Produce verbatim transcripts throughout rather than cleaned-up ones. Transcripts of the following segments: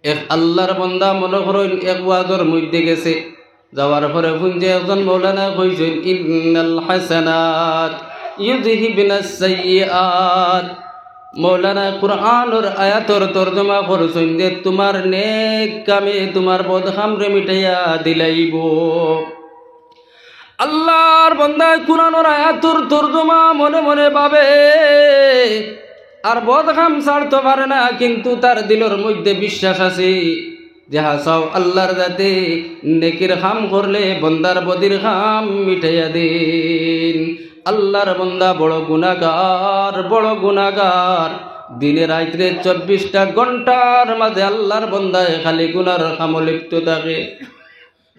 এক আল্লাহর বন্দা মনো করইন এক ওয়াজর মধ্যে গেছে, যাওয়ার পরে হুনছে একজন মৌলানায় কইছইন, "ইন্নাল হাসানাত ইউযহিবনাস সাইয়্যিআত।" মৌলানায় কুরআনর আয়াতর তর্জমা করছইন যে, "তুমার নেক কামে তুমার বদ কামরে মিটাইয়া দিলাইবো।" আল্লাহর বন্দায় কুরআনর আয়াতর তর্জমা মনে মনে ভাবে, আর বদ কাম ছাড়তো পারে না, কিন্তু তার দিলর মধ্যে বিশ্বাস আছে যে হাছাউ আল্লাহর যাতে নেকির কাম করলে বন্দার বদির কাম মিটাইয়া দেইন। আল্লাহর বন্দা বড় গুনাগার, বড় গুনাগার। দিনে রাইতরে চব্বিশটা ঘন্টার মাঝে আল্লাহর বন্দায় খালি গুনার কামো লিপ্ত থাকে।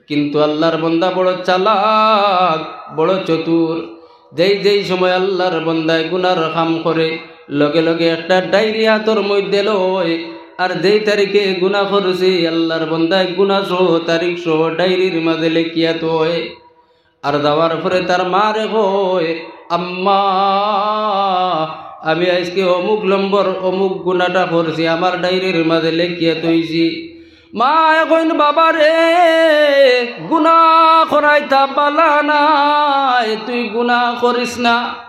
কিন্তু আল্লাহর বন্দা বড় চালাক, বড় চতুর। যেই যেই সময় আল্লাহর বন্দায় গুনার কাম করে, লগে লগে একটা ডায়েরি আতর মধ্যে লয়, আর যেই তারিখে গুনা করছে, আল্লাহর বন্দায় গুনা সহ, তারিখ সহ ডায়েরির মাঝে লেখিয়া থয়। আর যাওয়ার পরে তার মারে কয়, "আম্মা, আমি আইজকে অমুক নম্বর অমুক গুনাটা করছি, আমার ডায়েরির মাঝে লেখিয়া থইছি।" মায় কইন, "বাবারে, গুনা করাইতা বালা নায়, তুই গুনা করিস না।"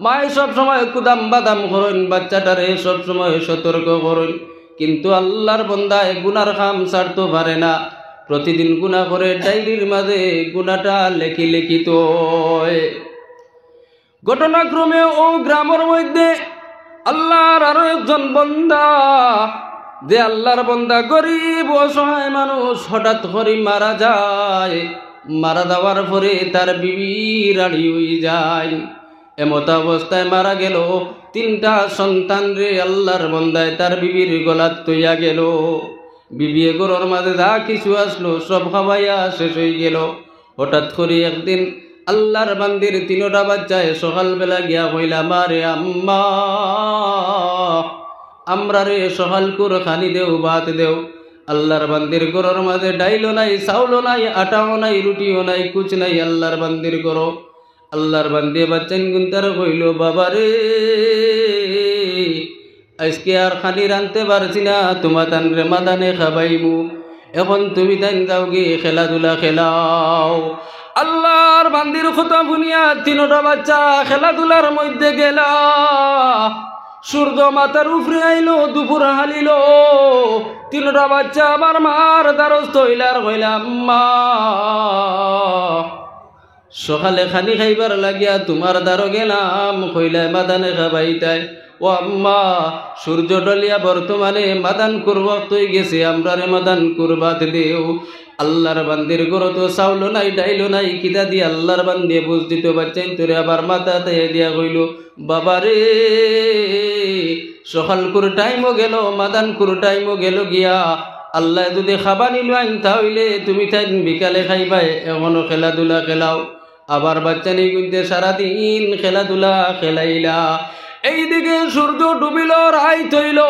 মায় সব সময় কুদাম বাদাম করইন, বাচ্চাটারে সব সময় সতর্ক করইন, কিন্তু আল্লাহর বন্দায় গুনার কাম ছাড়তো পারে না। প্রতিদিন গুনা করে, ডায়েরির মাঝে গুনাটা লেখি লেখি থয়। ঘটনাক্রমে অউ গ্রামর মধ্যে আল্লাহর আরো একজন বন্দা, যে আল্লাহর বন্দা গরিব অসহায় মানুষ, হঠাৎ করি মারা যায়। মারা যাওয়ার পরে তার বিবি রাড়ি অই যায়। এমতা অবস্থায় মারা গেল। তিনটা সন্তানরে আল্লাহর বন্দায় তার বিবির গলাত থইয়া গেল। বিবিয়ে ঘরর মাঝে যা কিছু আসলো, সব খাবাইয়া শেষ অই গেল। হঠাৎ করি একদিন আল্লাহর বান্দির তিনোটা বাচ্চায় সকালবেলা গিয়া কইলা, "মারে আম্মা, আমরারে সকালকুর খানি দেও, ভাত দেও।" আল্লাহর বান্দির ঘরর মাঝে ডাইলও নাই, চাউলও নাই, আটাও নাই, রুটিও নাই, কুছ নাই আল্লাহর বান্দির ঘরো। আল্লাহর বান্দিয়ে বাচ্চাইন গুনতারে কইলো, "বাবারে, আইজকে আর খানি রানতে পারছি না, তুমাতানরে মাদানে খাবাইমু। এখন তুমিতাইন যাওগি খেলাধুলা খেলাও।" আল্লাহর বান্দির কথা হুনিয়া তিনোটা বাচ্চা খেলাধুলার মধ্যে গেলা। সূর্য মাথার উপরে আইলো, দুপুর হালিলো। তিনোটা বাচ্চা আবার মার দ্বারস্থ অইলা আর কইলা, "আম্মা, সকালে খানি খাইবার লাগিয়া তুমার দ্বারো গেলাম, কইলায় মাদানে খাবাইতায়। ও আম্মা, সূর্য ঢলিয়া বর্তমানে মাদানকুর ওয়াক্ত অইগেছে, আমরারে মাদানকুর ভাত দেও।" আল্লাহর বান্দির ঘরো তো চাউলও নাই, ডাইলও নাই, কিতা দি আল্লাহর বান্দিয়ে বুঝ দিতো? বাচ্চাইন্তরে আবার মাথা আতাইয়া দিয়া কইলো, "বাবারে, সকালকুর টাইমও গেল, মাদানকুর টাইমও গেল গিয়া। আল্লায় যুদি খাবানি লইন, তা অইলে তুমিতাইন বিকালে খাইবায়, এখনো খেলাধুলা খেলাও।" আবার বাচ্চাইন গুনতে সারাদিন খেলাধুলা খেলাইলা। এইদিকে সূর্য ডুবিলো, রাইত অইলো,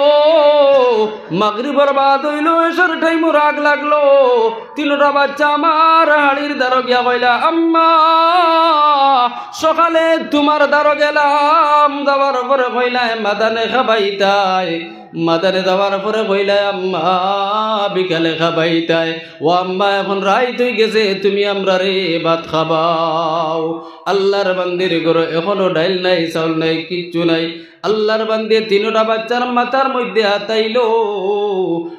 মাগরিবর বাদ অইলো, এশার টাইমও রাগ লাগলো। তিনোটা বাচ্চা আমার হাড়ির দ্বারো গিয়া কইলা, "আম্মা, সকালে তুমার দ্বারো গেলাম, যাওয়ার পরে কইলায় মাদানে খাবাইতায়, মাদানে যাওয়ার পরে কইলায় আম্মা বিকালে খাবাইতায়। ও আম্মা, এখন রাইত অইগেছে, তুমি আমরারে ভাত খাবাও।" আল্লাহর বান্দির ঘরো এখনো ডাইল নাই, চাউল নাই, কিচ্ছু নাই। আল্লাহর বান্দিয়ে তিনোটা বাচ্চার মাথার মধ্যে আতাইলো,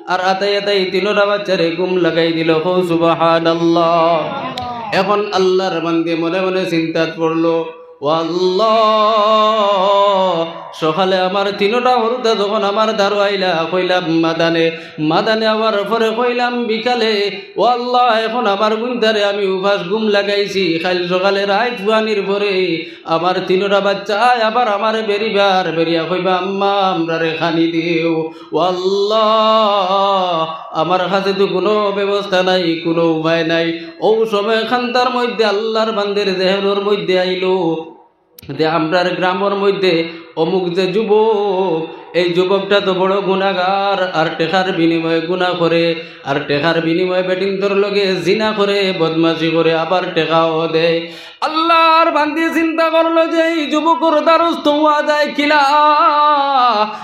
আর আতাই আতাই তিনোটা বাচ্চারে ঘুম লাগাই দিলো। কও সুবহানাল্লাহ। এখন আল্লাহর বান্দিয়ে মনে মনে চিন্তাত পড়লো, "ও আল্লাহ, সকালে আমার তিনোটা হুরুতা যখন আমার দ্বারো আইলা, কইলাম মাদানে, মাদানে আওয়ার পরে কইলাম বিকালে, ও আল্লাহ, এখন আমার গুনতারে আমি উপাস ঘুম লাগাইছি, কাইল সকালে রাইত ফুয়ানির পরে আমার তিনোটা বাচ্চায় আবার আমারে বেরিবার, বেরিয়া কইবা, 'আম্মা, আমরারে খানি দেও।' ও আল্লাহ, আমার কাছে তো কুনু ব্যবস্থা নাই, কুনু উপায় নাই।" অউ সময় খান্তার মধ্যে আল্লাহর বান্দির জেহেনর মধ্যে আইলো, যে আমরার গ্রামর মধ্যে অমুক যে যুবক, এই যুবকটা তো বড় গুনাগার, আর টেকার বিনিময়ে গুনা করে, আর টেকার বিনিময়ে বেটিন্তর লগে জিনা করে, বদমাশি করে, আবার টেকাও দেয়। আল্লাহর বান্দি চিন্তা করলো যে এই যুবকর দ্বারস্থ হওয়া যায় কিলা।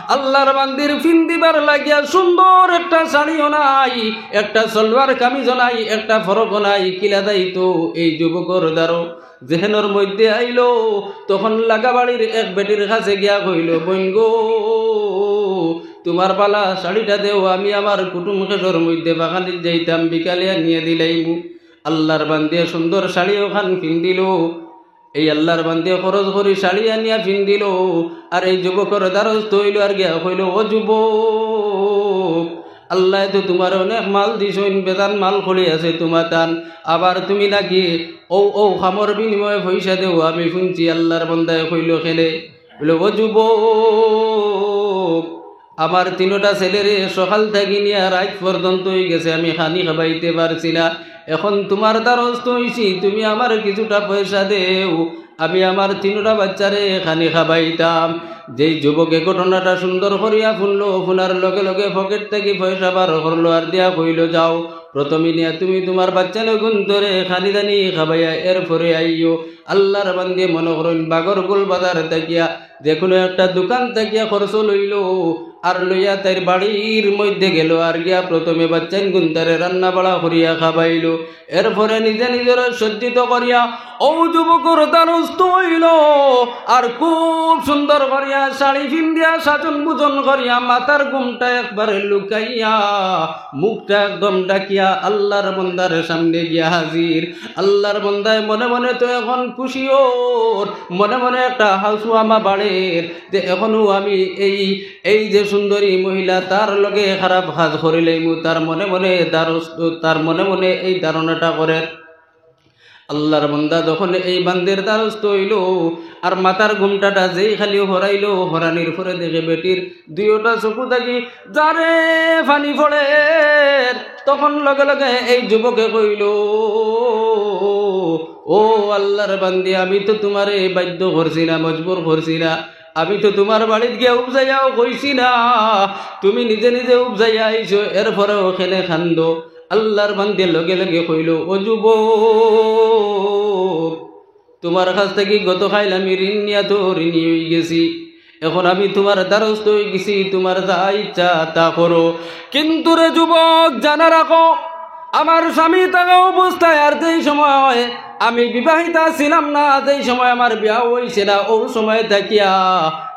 আল্লাহর বান্দির ফিন্দিবার লাগিয়া সুন্দর একটা শাড়িও নাই, একটা সালোয়ার কামিজও নাই, একটা ফরকও নাই, কিলা যাইতো এই যুবকর দ্বারো। যেহেনর মধ্যে আইলো, তখন লাগাবাড়ির এক বেটির কাছে গিয়া কইলো, "বইন গো, তুমার বালা শাড়িটা দেও, আমি আমার কুটুম খেশর মধ্যে বাগানিত যাইতাম, বিকালে আনিয়া দিলাইমু।" আল্লাহর বান্দিয়ে সুন্দর শাড়ি ওখান ফিন্দিলো। এই আল্লাহর বান্দিয়ে খরচ করি শাড়ি আনিয়া ফিন্দিলো। আর এই যুবকর দ্বারস্থ অইলো আর গিয়া কইলো, "ও যুবক, আল্লায় তো তুমারে অনেক মাল দিছইন, বেজান মাল করি আছে তুমার তান, আবার তুমি নাকি ও, ও কামর বিনিময়ে পয়সা দেও, আমি শুনছি।" আল্লাহর বান্দায় কইলো, "কেনে?" বলে, "ও যুবক, আমার তিনোটা ছেলেরে সকাল থাকি নিয়া রাইত পর্যন্ত অইগেছে, আমি খানি খাবাইতে পারছি না। এখন তুমার দ্বারস্থ অইছি, তুমি আমারে কিছুটা পয়সা দেও, আমি আমার তিনোটা বাচ্চারে খানি খাবাইতাম।" যেই যুবকে ঘটনাটা সুন্দর করিয়া হুনলো, হুনার লগে লগে পকেট থাকি পয়সা বার করলো আর দিয়া কইলো, "যাও, প্রথমে নিয়া তুমি তুমার বাচ্চাইনগুন্তরে খানি দানি খাবাইয়া এরপরে আইও।" আল্লাহর বান্দিয়ে মনো করইন বাগরগুল বাজার থাকিয়া যে কুনু একটা দোকান থাকিয়া খরচ লইলো, আর লইয়া তাইর বাড়ির মধ্যে গেলো, আর গিয়া প্রথমে বাচ্চাইনগুন্তরে রান্না বাড়া করিয়া খাবাইলো। এরপরে নিজে নিজরে সজ্জিত করিয়া অউ যুবকর দ্বারস্থ অইলো, আর খুব সুন্দর করিয়া শাড়ি ফিন্দিয়া সাজন ভুজন করিয়া মাথার ঘুমটা একবারে লুকাইয়া, মুখটা একদম ঢাকিয়া আল্লাহর বান্দার সামনে গিয়া হাজির। আল্লাহর বান্দায় মনে মনে তো এখন খুশি অর, মনে মনে একটা হাউসুয়ামা বাড়ের যে এখনো আমি এই, এই যে সুন্দরী মহিলা, তার লগে খারাপ কাজ করিলাইমু, তার মনে মনে দ্বারস্থ, তার মনে মনে এই ধারণাটা করের। আল্লাহর বান্দা যখন এই বান্দির দ্বারস্থ অইলো, আর মাথার ঘুমটাটা যেই খালি হরাইলো, হরানির পরে দেখে বেটির দুইওটা চকু থাকি জারে পানি পড়ের। তখন লগে লগে এই যুবকে কইলো, "ও আল্লাহর বান্দি, আমি তো তুমারে বাধ্য করছি না, মজবুর করছি না, আমি তো তুমার বাড়িত গিয়া উপজাইয়াও কইছি না, তুমি নিজে নিজে উপজাইয়া আইছো, এরপরেও কেনে কান্দো?" আল্লাহর বান্দি লগে লগে কইলো, "ও যুবক, তুমার কাছ থাকি গতকাইল আমি ঋণ নিয়া তো ঋণী অইগেছি, এখন আমি তুমার দ্বারস্থ অইগেছি, তুমার যা ইচ্ছা তা করো। কিন্তু রে যুবক, জানা রাখো, আমার স্বামী থাকা অবস্থায় আর যেই সময় আমি বিবাহিতা ছিলাম না, যেই সময় আমার বিয়া অইছে না, অউ সময় থাকিয়া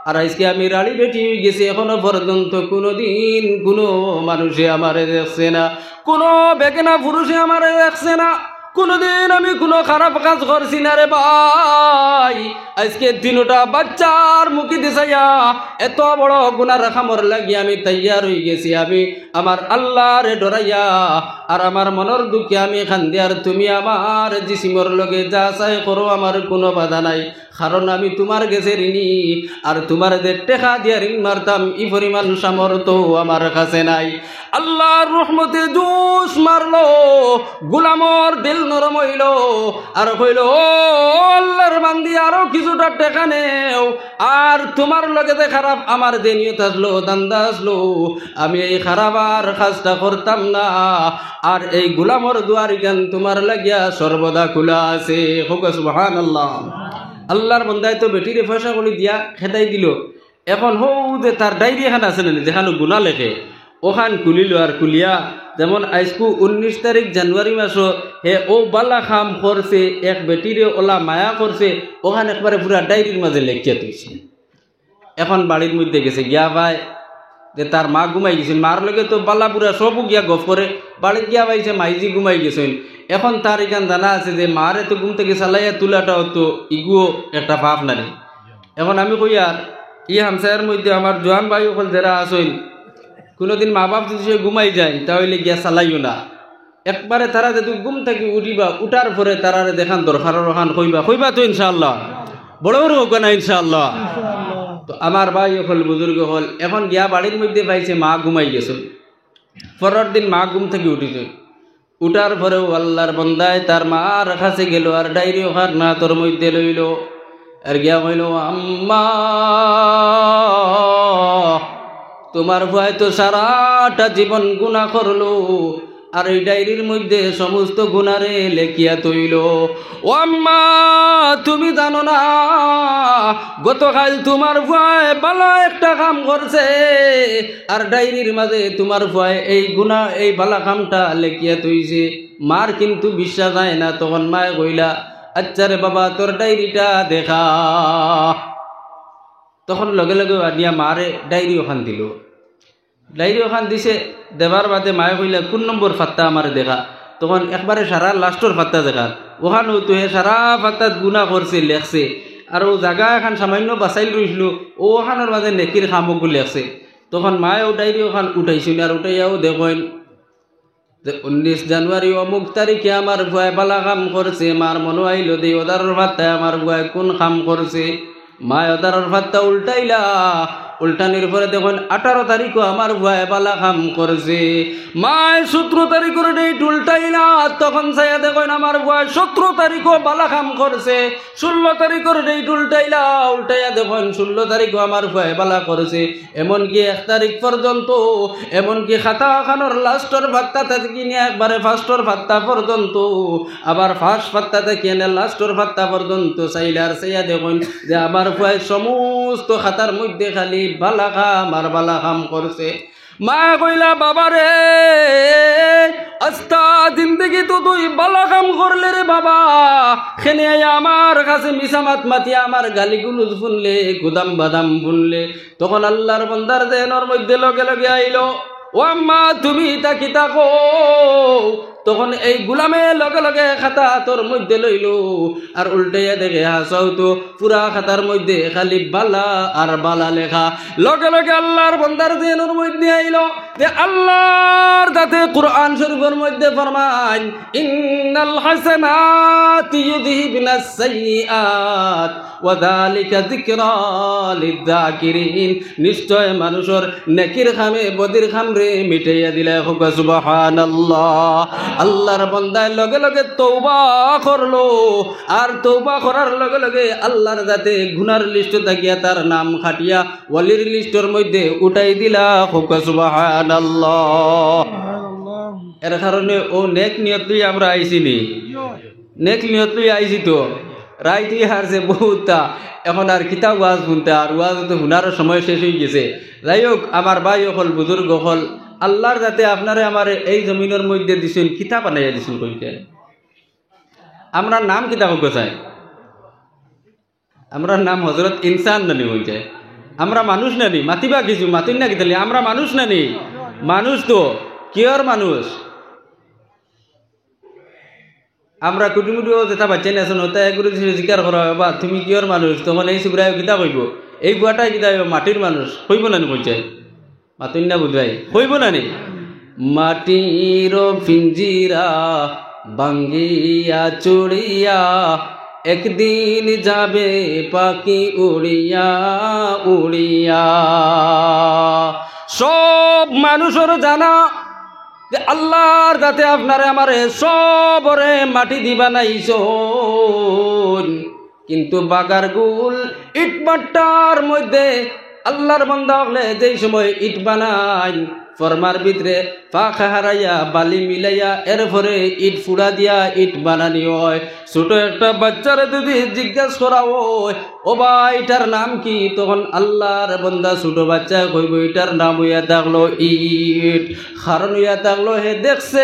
আর আইজকে আমি রাড়ি বেটি অইগেছি, এখনো পর্যন্ত কুনুদিন কুনু মানুষে আমারে দেখছে না, কুনু বেগানা পুরুষে আমারে দেখছে না, কুনুদিন আমি কুনু খারাপ কাজ করছি না রে ভাই। আইজকে তিনোটা বাচ্চার মুখে দিছাইয়া এত বড় গুনার কামর লাগি আমি তৈয়ার অইগেছি, আমি আমার আল্লাহরে ডরাইয়া, আর আমার মনর দুঃখে আমি কান্দি, আর তুমি আমার জিসিমর লগে যা চায় করো, আমার কুনু বাধা নাই।" কারণ আমি তুমার গেছে ঋণী, আর তুমারে যে টেকা দিয়া ঋণ মারতাম, ই পরিমাণ সামর্থ্য আমার কাছে নাই। আল্লাহর রহমতে জোশ মারলো, গুলামর দিল নরম অইলো, আর কইলো, "ও আল্লাহর বান্দি, আরো কিছুটা টেকা নেও, আর তুমার লগে যে খারাপ আমার যে নিয়ত আছলো, ধান্দা আছলো, আমি এই খারাপ আর কাজটা করতাম না, আর এই গুলামর দুয়ারিখান তুমার লাগিয়া সর্বদা খুলা আছে।" কউক্কা সুবহানাল্লাহ। আল্লাহর বান্দায় তো বেটিরে পয়সা কড়ি দিয়া খেদাই দিলো। এখন হউ যে তার ডায়েরি এখান আছে না, যেখানো গুনা লেখে, ওখান খুলিলো আর খুলিয়া, যেমন আইজকু উনিশ তারিখ জানুয়ারি মাসো, হে অউ বালা কাম করছে, এক বেটিরে অলা মায়া করছে, ওখান একবারে পুরা ডায়েরির মাঝে লেখিয়া থইছে। এখন বাড়ির মধ্যে গেছে, গিয়া পায় যে তার মা ঘুমাই গেছইন, মার লগে তো বালা বুরা সবউ গিয়া গফ করে, বাড়িত গিয়া পাইছে মাইজি ঘুমাই গেছইন। এখন তার ইখান জানা আছে যে মারে তো ঘুম থাকি চালাইয়া তুলাটাও তো ইগুও একটা পাপ নানি। এখন আমি কইয়ার, ই হামসায়ার মধ্যে আমার জোয়ান ভাই অকল যেরা আছইন, কুনুদিন মা বাপ যদি সে ঘুমাই যাইন, তা অইলে গিয়া চালাইও না। একবারে তারা যেহেতু ঘুম থাকি উঠিবা, উঠার পরে তারারে যেখান দরকার অখান কইবা, কইবা তো ইনশাআল্লাহ, বড় বড় কউক্কা না ইনশাআল্লাহ। তো আমার ভাই অকল, বুজুর্গ অকল, এখন গিয়া বাড়ির মধ্যে পাইছে মা ঘুমাই গেছইন। পরর দিন মা ঘুম থাকি উঠিছইন, উঠার পরেও আল্লাহর বান্দায় তার মার কাছে গেলো, আর ডায়েরি ওখান আতর মধ্যে লইলো। এর গিয়া কইল, "আম্মা, তুমার পুয়ায় তো সারাটা জীবন গুনা করলো, আর এই ডায়েরির মধ্যে সমস্ত গুনারে লেখিয়া থইল। ও আম্মা, তুমি জানো না, গতকাইল তুমার পুয়ায় ভালা একটা কাম করছে, আর ডায়েরির মাঝে তুমার পুয়ায় এই গুনা, এই ভালা কামটা লেখিয়া থইছে।" মার কিন্তু বিশ্বাস যায় না। তখন মায় কইলা, "আচ্ছা রে বাবা, তোর ডায়েরিটা দেখা।" তখন লগে লগে আনিয়া মারে ডায়েরি ওখান দিল। ডায়েরি ওখান দিছে, দেবার বাদে মায়ে কইলা, "কোন নম্বর ফাত্তা আমারে দেখা?" তখন একবারে সারা লাস্টর ফাত্তা দেখা। ওখানো তো হে সারা ফাত্তাত গুনা করছে, লেখছে। আর ও জাগা এখান সামান্য বাছাইল রইছিল, ও ওখানোর মাঝে নেকির কামগুলো লেখছে। তখন মায়ে ও ডায়েরি ওখান উঠাইছইন, আর উঠাইয়াও দেখইন যে উনিশ জানুয়ারি অমুক তারিখে আমার পুয়ায় ভালা কাম করছে, মার মনো আইল যে ওদারর ফাত্তায় আমার পুয়ায় কোন কাম করছে। মায় ওদারর ফাত্তা উল্টাইলা, উল্টানির পরে দেখইন আঠারো তারিখও আমার পুয়ায় ভালা কাম করছে। মায় সতেরো তারিখর ডেট উল্টাইলা, তখন চাইয়া দেখইন আমার পুয়ায় সতেরো তারিখও ভালা কাম করছে। ষোলো তারিখর ডেট উল্টাইলা, উল্টাইয়া দেখইন ষোলো তারিখও আমার পুয়ায় ভালা করছে। এমনকি এক তারিখ পর্যন্ত, এমনকি খাতা খানোর লাস্টর ফাত্তা থাকি নিয়া একবারে ফার্স্টর ফাত্তা পর্যন্ত, আবার ফার্স্ট ফাত্তা থাকি এনে লাস্টর ফাত্তা পর্যন্ত চাইলে আর চাইয়া দেখইন যে আমার পুয়ায় সমস্ত খাতার মধ্যে খালি ভালা কাম আর ভালা কাম করছে। মায় কইলা, "বাবারে, আস্তা জিন্দেগি তো তুই ভালা কাম করলে রে বাবা, কেনে আইয়া আমার কাছে মিছা মাত মাতিয়া আমার গালিগুলুজ হুনলে, গুদাম বাদাম হুনলে।" তখন আল্লার বন্দার জেহেনর মধ্যে লগে লগে আইল, "ও আম্মা, তুমি ইতা কিতা কও?" তখন এই গুলামে লগে লগে খাতা আতর মধ্যে লইল, আর উল্টাইয়া দেখে হাছাউ তো পুরা খাতার মধ্যে খালি ভালা আর ভালা লেখা। লগে লগে আল্লার বন্দার জেহেনর মধ্যে আইল যে আল্লার জাতে কুরআন শরীফর মধ্যে ফরমাইন, "ইন্নাল হাসানাতি ইউযহিবনাস সাইয়্যিআত ওয়া যালিকা যিকরা লিয-যাকিরিন।" নিশ্চয় মানুষর নেকির কামে বদির কামরে মিটাইয়া দিলে। কউক্কা সুবহানাল্লাহ। আল্লার বন্দায় লগে লগে তওবা করলো, আর তওবা করার লগে লগে আল্লার জাতে গুনার লিস্ট থাকিয়া তার নাম কাটিয়া ওলির লিস্টর মধ্যে উঠাই দিলা। কউক্কা সুবহানাল্লাহ। এর কারণে ও নেক নিয়ত লই আমরা আইছি নি? নেক নিয়ত লই আইছি তো। রাইত অই হারছে বহুতটা, এখন আর কিতা ওয়াজ হুনতা, আর ওয়াজ তো হুনার সময় শেষ অই গেছে। যাই হোক, আমার ভাই অকল, বুজুর্গ অকল, আল্লার জাতে আপনারে আমারে এই জমিনর মধ্যে দিছইন, কিতা বানাইয়া দিছইন কইন চাই? আমরার নাম কিতা কউক্কা চাই? আমরার নাম হজরত ইনসান না নি কইন চাই? আমরা মানুষ না নি? মাতিবা কিছু, মাতইন না কিতার লাগি? আমরা মানুষ না নি? মানুষ তো। কিওর মানুষ? আমরা কুটিমুটিও যেতা বাইচ্চাইন আছইন, অতা এগুরে যদি জিকার করা অয়, "বা তুমি কিওর মানুষ?" তখন এই ছোকরায় কিতা কইবো? এই বুয়াটায় কিতা কইবো? "মাটির মানুষ।" কইবো না নি কইন চাই? মাতইন না বুঝাই। কইবো না নি? মাটির পিঞ্জিরা ভাঙ্গিয়া চুড়িয়া, একদিন যাবে পাখি উড়িয়া উড়িয়া। সব মানুষর জানা যে আল্লার জাতে আপনারে আমারে সবরে মাটি দি বানাইছইন, কিন্তু বাগার গুল ইট ভাট্টার মধ্যে আল্লার বন্দা অকলে যেই সময় ইট বানাইন, ফর্মার ভিতরে ফাঁক হারাইয়া বালি মিলাইয়া এরপরে ইট ফুড়া দিয়া ইট বানানি অয়। ছোট একটা বাইচ্চারে যদি জিজ্ঞাস করা অয়, "ও বা, ইটার নাম কি?" তখন আল্লার বন্দা ছোট বাইচ্চায় কইবো, "ইটার নাম অইয়া থাকলো ইট।" কারণ অইয়া থাকলো হে দেখছে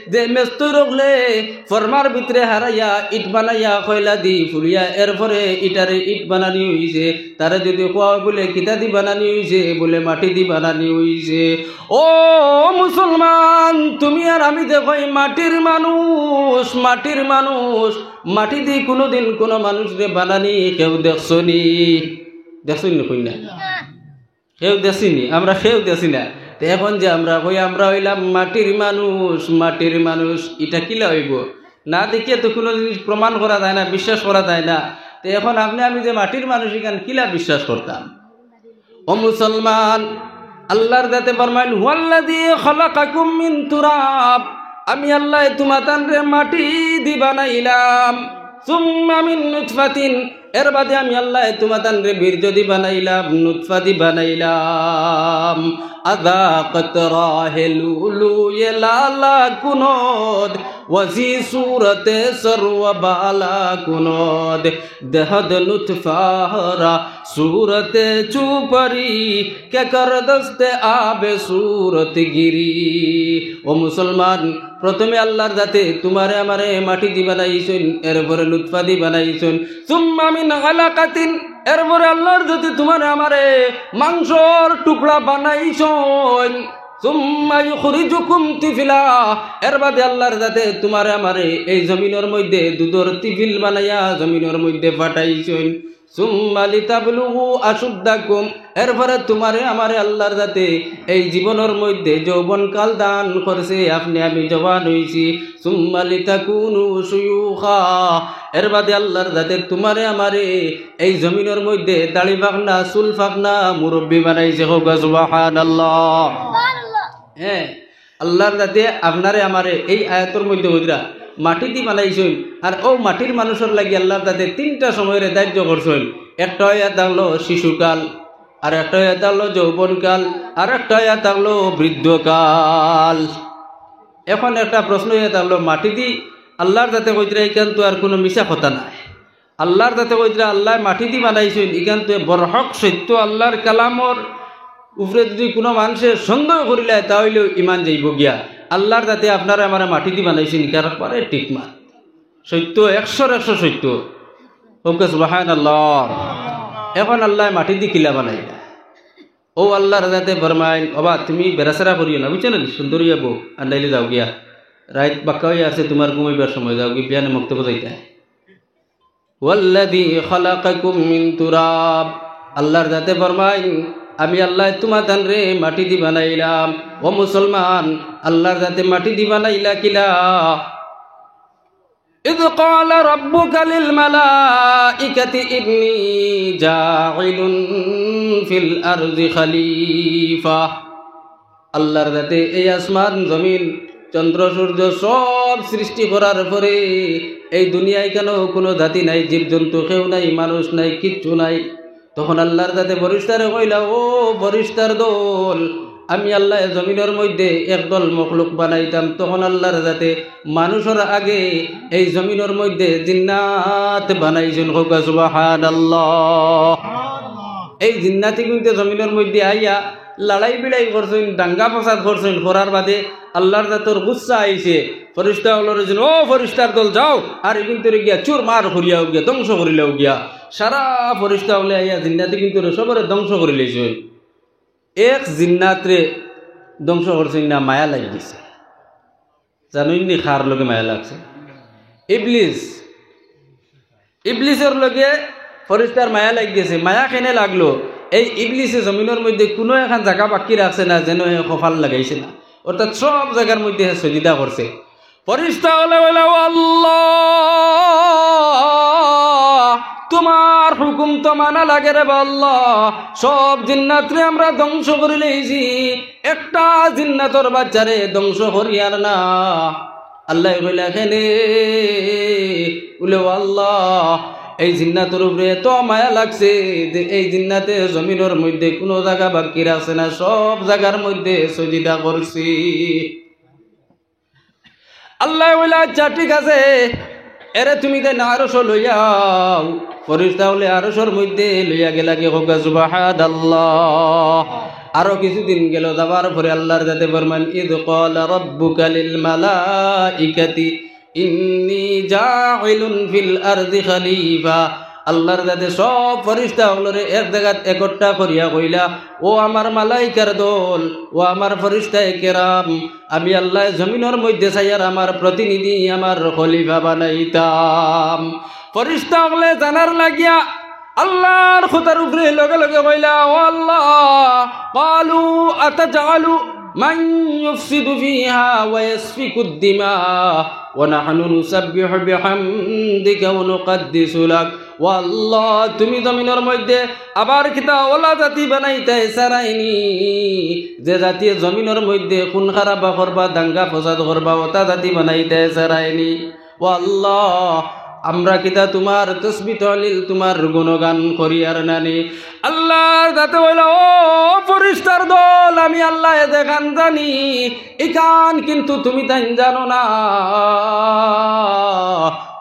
যে মেস্তরি অকলে ফর্মার ভিতরে হারাইয়া ইট বানাইয়া কয়লা দি ফুড়িয়া এরপরে ইটারে ইট বানানি অইছে। তারে যদি কওয়া অয় বুলে, "কিতা দি বানানি অইছে?" বুলে, "মাটি দি বানানি অইছে।" ও মুসলমান, তুমি আর আমি দেখো, এই মাটির মানুষ, মাটির মানুষ, মাটি দি কুনুদিন কুনু মানুষরে বানানি কেউ দেখছো নি? দেখছো নি? কই না। কেউ দেখছি নি? আমরা কেউ দেখছি না। তে এখন যে আমরা কই আমরা অইলাম মাটির মানুষ, মাটির মানুষ, ইটা কিলা অইবো? না দেখিয়া তো কুনু জিনিস প্রমাণ করা যায় না, বিশ্বাস করা যায় না। তে এখন আপনে আমি যে মাটির মানুষ, ইখান কিলা বিশ্বাস করতাম? ও মুসলমান, আল্লার জাতে ফরমাইন, "হুয়াল্লাযী খালাকাকুম মিন তুরাব", আমি আল্লায় তুমাতানরে মাটি দি বানাইলাম। "সুম্মা মিন নুতফাতিন", এর বাদে আমি আল্লায় তুমাতানরে বীর্য দি বানাইলাম, নুতফা দি বানাইলাম। আযাকাত রাহে লুলুয়ে লালা কুনদ, ওয়াজি সুরতে সর্ব বালা কুনদ। দেহদ নুতফা হরা সুরতে চুপরি, কে কর দস্তে আবে সুরত গিরি। ও মুসলমান, প্রথমে আল্লার জাতে তুমারে আমারে মাটি দি বানাইছইন, এরপরে নুতফা দি বানাইছইন। সুম্মা মিন আলাকাতিন, এরপরে আল্লার জাতে তুমারে আমারে মাংসর টুকরা বানাইছইন। সুম্মা ইউখরিজুকুম তিফলা, এর বাদে আল্লার জাতে তুমারে আমারে এই জমিনর মইধ্যে দুধর তিফিল বানাইয়া জমিনর মইধ্যে পাঠাইছইন। সুম্মা লিতাবলুগু আশুদ্দাকুম, এরপরে তুমারে আমারে আল্লার জাতে এই জীবনর মইধ্যে যৌবনকাল দান করছে, আপনে আমি জওয়ান অইছি। সুম্মা লিতাকুনু শুয়ুখা, এর বাদে আল্লার জাতে তুমারে আমারে এই জমিনর মইধ্যে দাড়ি পাকনা, চুল পাকনা, মুরব্বি বানাইছে। কউক্কা সুবহানাল্লাহ। হ্যাঁ, আল্লার জাতে আপনারে আমারে এই আয়াতর মইধ্যে কইরা মাটি দি বানাইছইন, আর অউ মাটির মানুষর লাগি আল্লার জাতে তিনটা সময়রে ধার্য করছইন। একটা অইয়া থাকলো শিশুকাল, আর একটা অইয়া থাকলো যৌবনকাল, আর একটা অইয়া থাকলো বৃদ্ধকাল। এখন একটা প্রশ্ন অইয়া থাকলো, মাটি দি আল্লার জাতে কইতরা, ইখান তো আর কুনু মিছা কথা নায়। আল্লার জাতে কইতরা আল্লায় মাটি দি বানাইছইন, ইখান তো বরহক সত্য। আল্লার কালামর উপরে যুদি কুনু মানষে সন্দেহ করিলায়, তা অইলেউ ইমান যাইবো গিয়া। আল্লার জাতে আপনারে আমারে মাটি দি বানাইছইন, ইখান একবারে ঠিক মাত। সত্য, একশোর একশো সত্য। কউক্কা সুবহানাল্লাহ। এখন আল্লায় মাটি দি কিলা বানাইলা? অউ আল্লার জাতে ফরমাইন, "ওবা, তুমি বেড়াছেড়া করিও না, বুঝছো না নি? সুন্দর অইয়া বও, আর নাইলে যাও গিয়া। রাইত বাক্কা অইয়া আছে, তুমার ঘুমাইবার সময়, যাও গিয়া, বিয়ানে মক্তবো যাইতায়।" ওয়াল্লাযী খালাকাকুম মিন তুরাব, আল্লার জাতে ফরমাইন, "আমি আল্লায় তুমাতানরে মাটি দি বানাইলাম।" ও মুসলমান, আল্লার জাতে মাটি দি বানাইলা কিলা? إذ قال ربك للملائكة إني جاعل في الأرض خليفة। আল্লার জাতে এই আসমান, জমিন, চন্দ্র, সূর্য সব সৃষ্টি করার পরে এই দুনিয়ায় কেন কুনু জাতি নাই, জীবজন্তু কেউ নাই, মানুষ নাই, কিচ্ছু নাই। তখন আল্লার জাতে ফরিস্তারে কইলা, "ও ফরিস্তার দল, আমি আল্লায় জমিনর মইধ্যে একদল মখলুক বানাইতাম।" তখন আল্লার জাতে মানুষর আগে এই জমিনর মইধ্যে জিন্নাত বানাইছইন। কউক্কা সুবহানাল্লাহ। এই জিন্নাতি কিন্তু জমিনর মইধ্যে আইয়া লড়াই বিড়াই করছইন, দাঙ্গা ফসাদ করছইন, করার বাদে আল্লার জাতর গুসা আইছে। ফরিস্তা অকলরে কইছইন, "ও ফরিস্তার দল, যাও, আর ইগুইন্তরে গিয়া চুরমার করিলাও গিয়া, ধ্বংস করিলাও গিয়া।" সারা ফরিস্তা অকলে আইয়া জিন্নাতি কিন্তু সবরে ধ্বংস করিলাইছইন। এক জিন্নাতরে ধ্বংস করছইন না, মায়া লাগি গেছে। জানইন নি কার লগে মায়া লাগছে? ইবলিস। ইবলিসর লগে ফরিস্তার মায়া লাগি গেছে। মায়া কেনে লাগলো? এই ইবলিসে জমিনর মইধ্যে কুনু একখান জাগা বাকি রাখছে না, যেন হে কপাল লাগাইছে না। অর্থাৎ সব জাগার মইধ্যে হে সজিদা করছে। ফরিস্তা অকলে কইলা, "ও আল্লাহ, তুমার হুকুম তো মানা লাগে রে বা আল্লাহ, সব জিন্নাতরে আমরা ধ্বংস করিলাইছি, একটা জিন্নাতর বাচ্চারে ধ্বংস করিয়ার না।" আল্লায় কইলা, "কেনে?" বুলে, "ও আল্লাহ, এই জিন্নাতর উপরে এত মায়া লাগছে যে এই জিন্নাতে জমিনর মইধ্যে কুনু জাগা বাকি রাখছে না, সব জাগার মইধ্যে সজিদা করছে।" আল্লায় কইলা, "আচ্ছা, ঠিক আছে, এরে তুমি তাইন আরশো লইয়া আও।" ফরিস্তা অকলে আরশর মইধ্যে লইয়া গেলা গি। কউক্কা সুবহানাল্লাহ। আরো কিছুদিন গেল, যাওয়ার পরে আল্লার জাতে ফরমাইন, "ইয ক্বালা রাব্বুকা লিল মালাইকাতি ইন্নী জাইলুন ফিল আরদি খালিফা।" আল্লার জাতে সব ফরিস্তা অকলরে এক জাগাত একট্টা করিয়া কইলা, "ও আমার মালাইকার দল, ও আমার ফরিস্তায়ে কেরাম, আমি আল্লায় জমিনর মইধ্যে চাইয়ার আমার প্রতিনিধি, আমার খলিফা বানাইতাম।" ফরিস্তা অকলে জানার লাগিয়া আল্লার কথার উপরে লগে লগে কইলা, "ও আল্লাহ, ক্বালু আতাজআলু মান ইউফসিদু ফিহা ওয়া ইয়াসফিকুদ দিমা ওয়া নাহনু নুসাব্বিহু বিহামদিকা ওয়া নুকাদ্দিসু লাক।" ও আল্লাহ, তুমি জমিনর মইধ্যে আবার কিতা অলা জাতি বানাইতায় চাইরায়নি, যে জাতিয়ে জমিনর মইধ্যে খুন খারাবা করবা, দাঙ্গা ফসাদ করবা, অতা জাতি বানাইতায় চাইরায়নি। ও আল্লাহ, আমরা কিতা তুমার তসবি তহলিল, তুমার গুণগান করিয়ার নানি? আল্লার জাতে কইলা, ও ফিরিস্তার দল, আমি আল্লায় যেখান জানি, ইখান কিন্তু তুমিতাইন জানো না।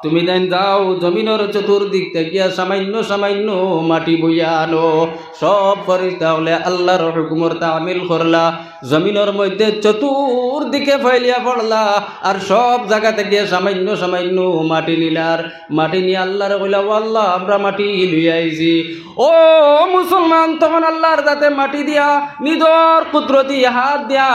তুমিতাইন যাও, জমিনর চতুর্দিক থাকিয়া সামাইন্য সামাইন্য মাটি বইয়া আনো। সব ফিরিস্তা অকলে আল্লার হুকুমর তামিল করলা, জমিনর মধ্যে চতুর্দিকে ফাইলিয়া পড়লা, আর সব জাগা থাকিয়া সামাইন্য সামাইন্য মাটি নিলার। মাটি নিয়া আল্লারে কইলা, ও আল্লা, আমরা মাটি লইয়া আইছি। ও মুসলমান, তখন আল্লার জাতে মাটি দিয়া, নিজর কুদরতি হাত দিয়া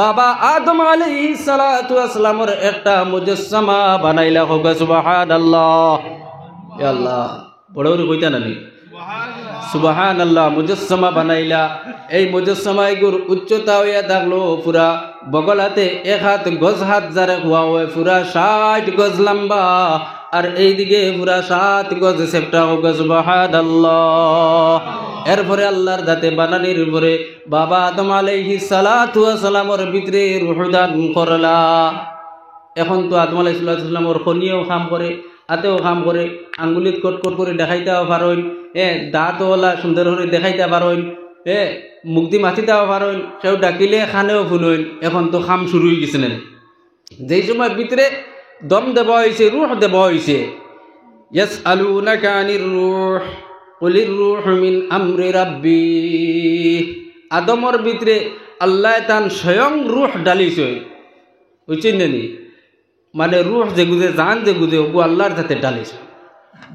বাবা আদম আলাইহিস সালাতু ওয়াস সালামর একটা মুজাসসামা বানাইলা। কউক্কা সুবহানাল্লাহ। ইয়া আল্লাহ, বড় করি কইতা নানি? সুবহানাল্লাহ। মুজাসসামা বানাইলা। এই মুজাসসামা ইগুর উচ্চতা অইয়া থাকলো পুরা বগলাতে এক হাত, গজ হাত যারে কওয়া অয়, পুরা ষাইট গজ লম্বা, আর এইদিকে পুরা সাত গজ চেপটা। কউক্কা সুবহানাল্লাহ। এরপরে আল্লার জাতে বানানির পরে বাবা আদম আলাইহিস সালাতু ওয়াস সালামর ভিতরে রুহ দান করলা। এখন তো আদম আলাইহিস সালাতু ওয়াস সালামর কনিয়েও কাম করে, আতেও কাম করে, আঙ্গুলিত কটকট করি দেখাইতাও পারইন, এ, দাঁতও অলা সুন্দর করি দেখাইতা পারইন, এ, মুখদি মাতিতাও পারইন, কেউ ডাকিলে কানেও হুনইন। এখন তো কাম শুরু অইগেছে না? যেই সময় ভিতরে দম দেওয়া অইছে, রুহ দেওয়া অইছে, ইয়াসআলুনাকা আনির রুহ, কুলির রুহু মিন আমরি রাব্বি। আদমর ভিতরে আল্লায় তান স্বয়ং রুহ ঢালিছইন, বুঝছইন না নি? মানে রুহ যেগু যে, জান যেগু যে, অগু আল্লার জাতে ঢালিছইন।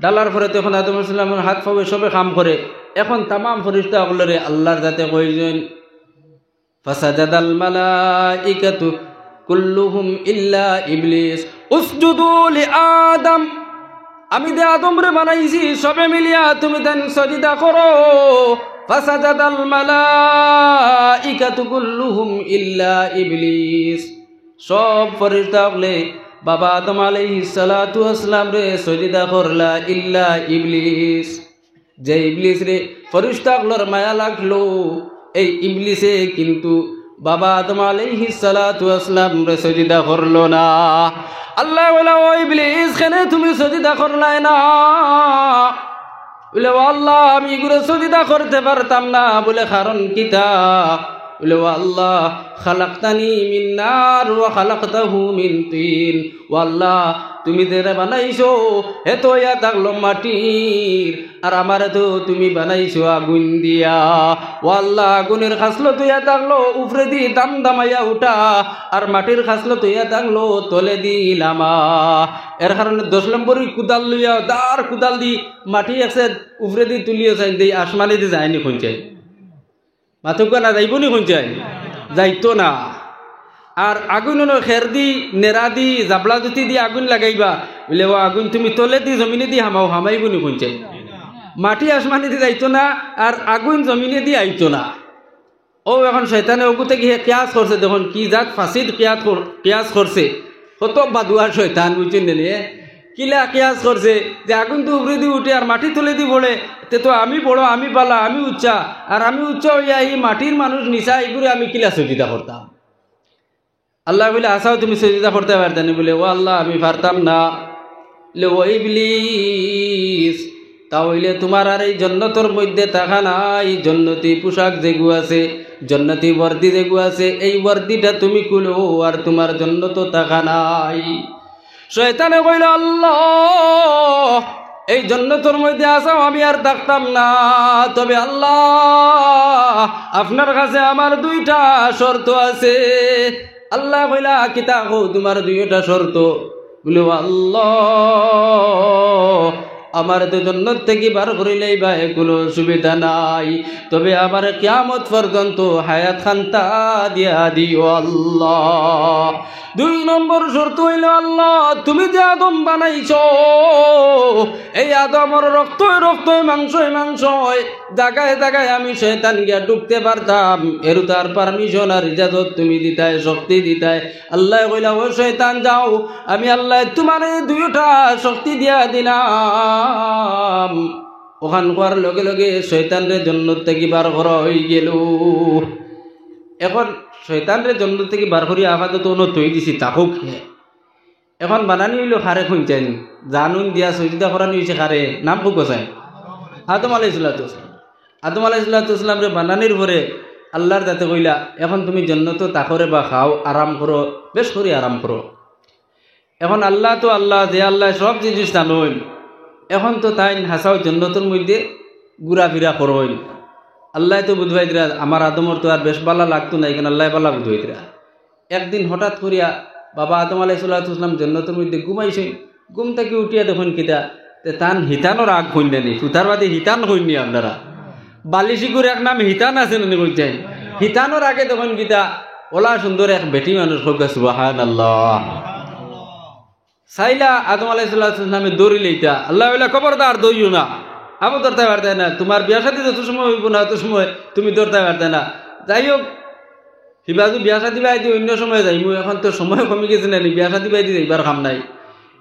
ঢালার পরে তখন আদম আলাইহিস সালামর হাত পাও সবে কাম করে। এখন তামাম ফিরিস্তা অকলরে আল্লার জাতে কইছইন, ফাসাজাদাল মালাইকাতু কুল্লুহুম ইল্লা ইবলিস, উসজুদু লিআদম। আমি যে আদমরে বানাইছি, সবে মিলিয়া তুমিতাইন সজিদা করো। ফাসাজাদাল মালাইকাতু কুল্লুহুম ইল্লা ইবলিস। সব ফিরিস্তা অকলে বাবা আদম আলাইহিস সালাতু ওয়াস সালামরে সজিদা করলা, ইল্লা ইবলিস। যে ইবলিসরে ফিরিস্তা অকলর মায়া লাগলো, এই ইবলিসে কিন্তু বাবা আদম আলাইহিস সালাতু ওয়াস সালামরে সজিদা করলো না। আল্লায় কইলা, ও ইবলিস, কেনে তুমি সজিদা করলায় না? বুলে, ও আল্লা, আমি ইগুরে সজিদা করতে পারতাম না। বুলে, কারণ কিতা? বুলে, ও আল্লা, খালাকতানি মিন নার ওয়া খালাকতাহু মিন তিন। ও আল্লা, তুমি যেরে বানাইছো, হে তো অইয়া থাকলো মাটির, আর আমারে তো তুমি বানাইছো আগুইন দিয়া। ও আল্লা, আগুইনর খাছলত অইয়া থাকলো উপরেদি দামদামাইয়া উঠা, আর মাটির খাছলত অইয়া থাকলো তলেদি লামা। এর কারণে দশ নম্বরই কুদাল লইয়া, দার কুদাল দি মাটি একসেদ উপরেদি তুলিও চাইন দেই, আসমানেদি যায়নি কুনচাইন? মাতউক্কা না, যাইবো নি কুনচাইন? যাইতো না। আর আগুইন অনো খের দি, নেড়া দি, জাবলা জুতি দি আগুইন লাগাইবা, বুলে, ও আগুইন তুমি তলেদি জমিনেদি হামাও, হামাইবো নি কুনচাইন? মাটি আসমানেদি যাইতো না, আর আগুইন জমিনেদি আইতো না। ও এখন শয়তানে অগু থাকি হে কিয়াস করছে, দেখইন কি জাত ফাসিদ কিয়াস কর-, কিয়াস করছে। কত বাদুয়া শয়তান, বুঝছইন নি? কিলা কিয়াস করছে যে আগুইন তো উপরেদি উঠে আর মাটি তলেদি পড়ে, তে তো আমি বড়, আমি বালা, আমি উচ্চা, আর আমি উচ্চা অইয়া ই মাটির মানুষ নিচা, ইগুরে আমি কিলা সজিদা করতাম? আল্লায় বুলে, আচ্ছা, তুমি সজিদা করতে পারতায় নি? বুলে, ও আল্লা, আমি পারতাম না। বুলে, ও ইবলিস, তা অইলে তুমার আর এই জন্নতর মধ্যে থাকা নাই। জন্নতি পোশাক যেগু আছে, জন্নতি বর্দি যেগু আছে, এই বর্দিটা তুমি খুলো, আর তুমার জন্নতো থাকা নাই। শয়তানে কইলো, আল্লা, এই জন্নতর মধ্যে আছাও, আমি আর থাকতাম না। তবে আল্লা, আপনার কাছে আমার দুইটা শর্ত আছে। আল্লায় কইলা, কিতা কও তুমার দুইটা শর্ত? বুলে, ও আল্লা, আমারে তো জন্নত থাকি বার করিলাইবায়, কুনু অসুবিধা নাই, তবে আমারে কিয়ামত পর্যন্ত হায়াত খান্তা দিয়া দিও আল্লা। দুই নম্বর শর্ত অইলো, আল্লা, তুমি যে আদম বানাইছো, এই আদমর রক্তয় রক্তয়, মাংসয় মাংসয়, জাগায় জাগায় আমি শয়তান গিয়া ঢুকতে পারতাম, এরু তার permission আর ইজাজত তুমি দিতায়, শক্তি দিতায়। আল্লায় কইলা, ও শয়তান, যাও, আমি আল্লায় তুমারে দুইটা শক্তি দিয়া দিলাম। অখান কওয়ার লগে লগে শয়তানরে জন্নত থাকি বার করা অইগেলো। এখন শয়তানরে জন্নত থাকি বার করি আপাতত অনো থই দিছি, থাকউক হে। এখন বানানি অইলো কারে কইন চাইন, জানুন দিয়া সজদা করানি অইছে কারে, নাম কউক্কা চাইন? আদম আলাইহিস সালাতু ওয়াস সালাম। আদম আলাইহিস সালাতু ওয়াস সালামরে বানানির পরে আল্লার জাতে কইলা, "এখন তুমি জন্নতো থাকো রে বা, খাও, আরাম করো, বেশ করি আরাম করো।" এখন আল্লা তো আল্লা, যে আল্লায় সব জিনিস জানইন, এখন তো তাইন হাছাউ জন্নতর মধ্যে ঘুরাফিরা করইন। আল্লায় তো বুঝাই দিরা, আমার আদমর তো আর বেশ বালা লাগতো না, ইখান আল্লায় বালা বুঝাই দিরা। একদিন হঠাৎ করিয়া বাবা আদম আলাইহিস সালাতু ওয়াস সালাম জন্নতর মধ্যে ঘুমাইছইন, ঘুম থাকি উঠিয়া দেখইন কিতা, তে তান হিতানর আগ কইন না নি, ফুতার বাদে হিতান কইন নি আপনারা। বালিশিগুর এক নাম হিতান আছে না নি কইন চাইন? হিতানর আগে দেখইন কিতা, ওলা সুন্দর এক বেটি মানুষ, কউক্কা সুবহানাল্লাহ। চাইলা আদম আলাইহিস সালাতু ওয়াস সালামে ধরিলাইতা, আল্লায় কইলা, "খবরদার ধরিও না।" আবু ধরতায় পারতায় না, তুমার বিয়া শাদী যত সময় অইবো না, অত সময় তুমি ধরতায় পারতায় না। যাই হোক, হিবাজু বিয়া শাদী বায়দি অইন্য সময় যাইমু, এখন তো সময় কমি গেছে না নি, বিয়া শাদী বায়দি যাইবার কাম নাই।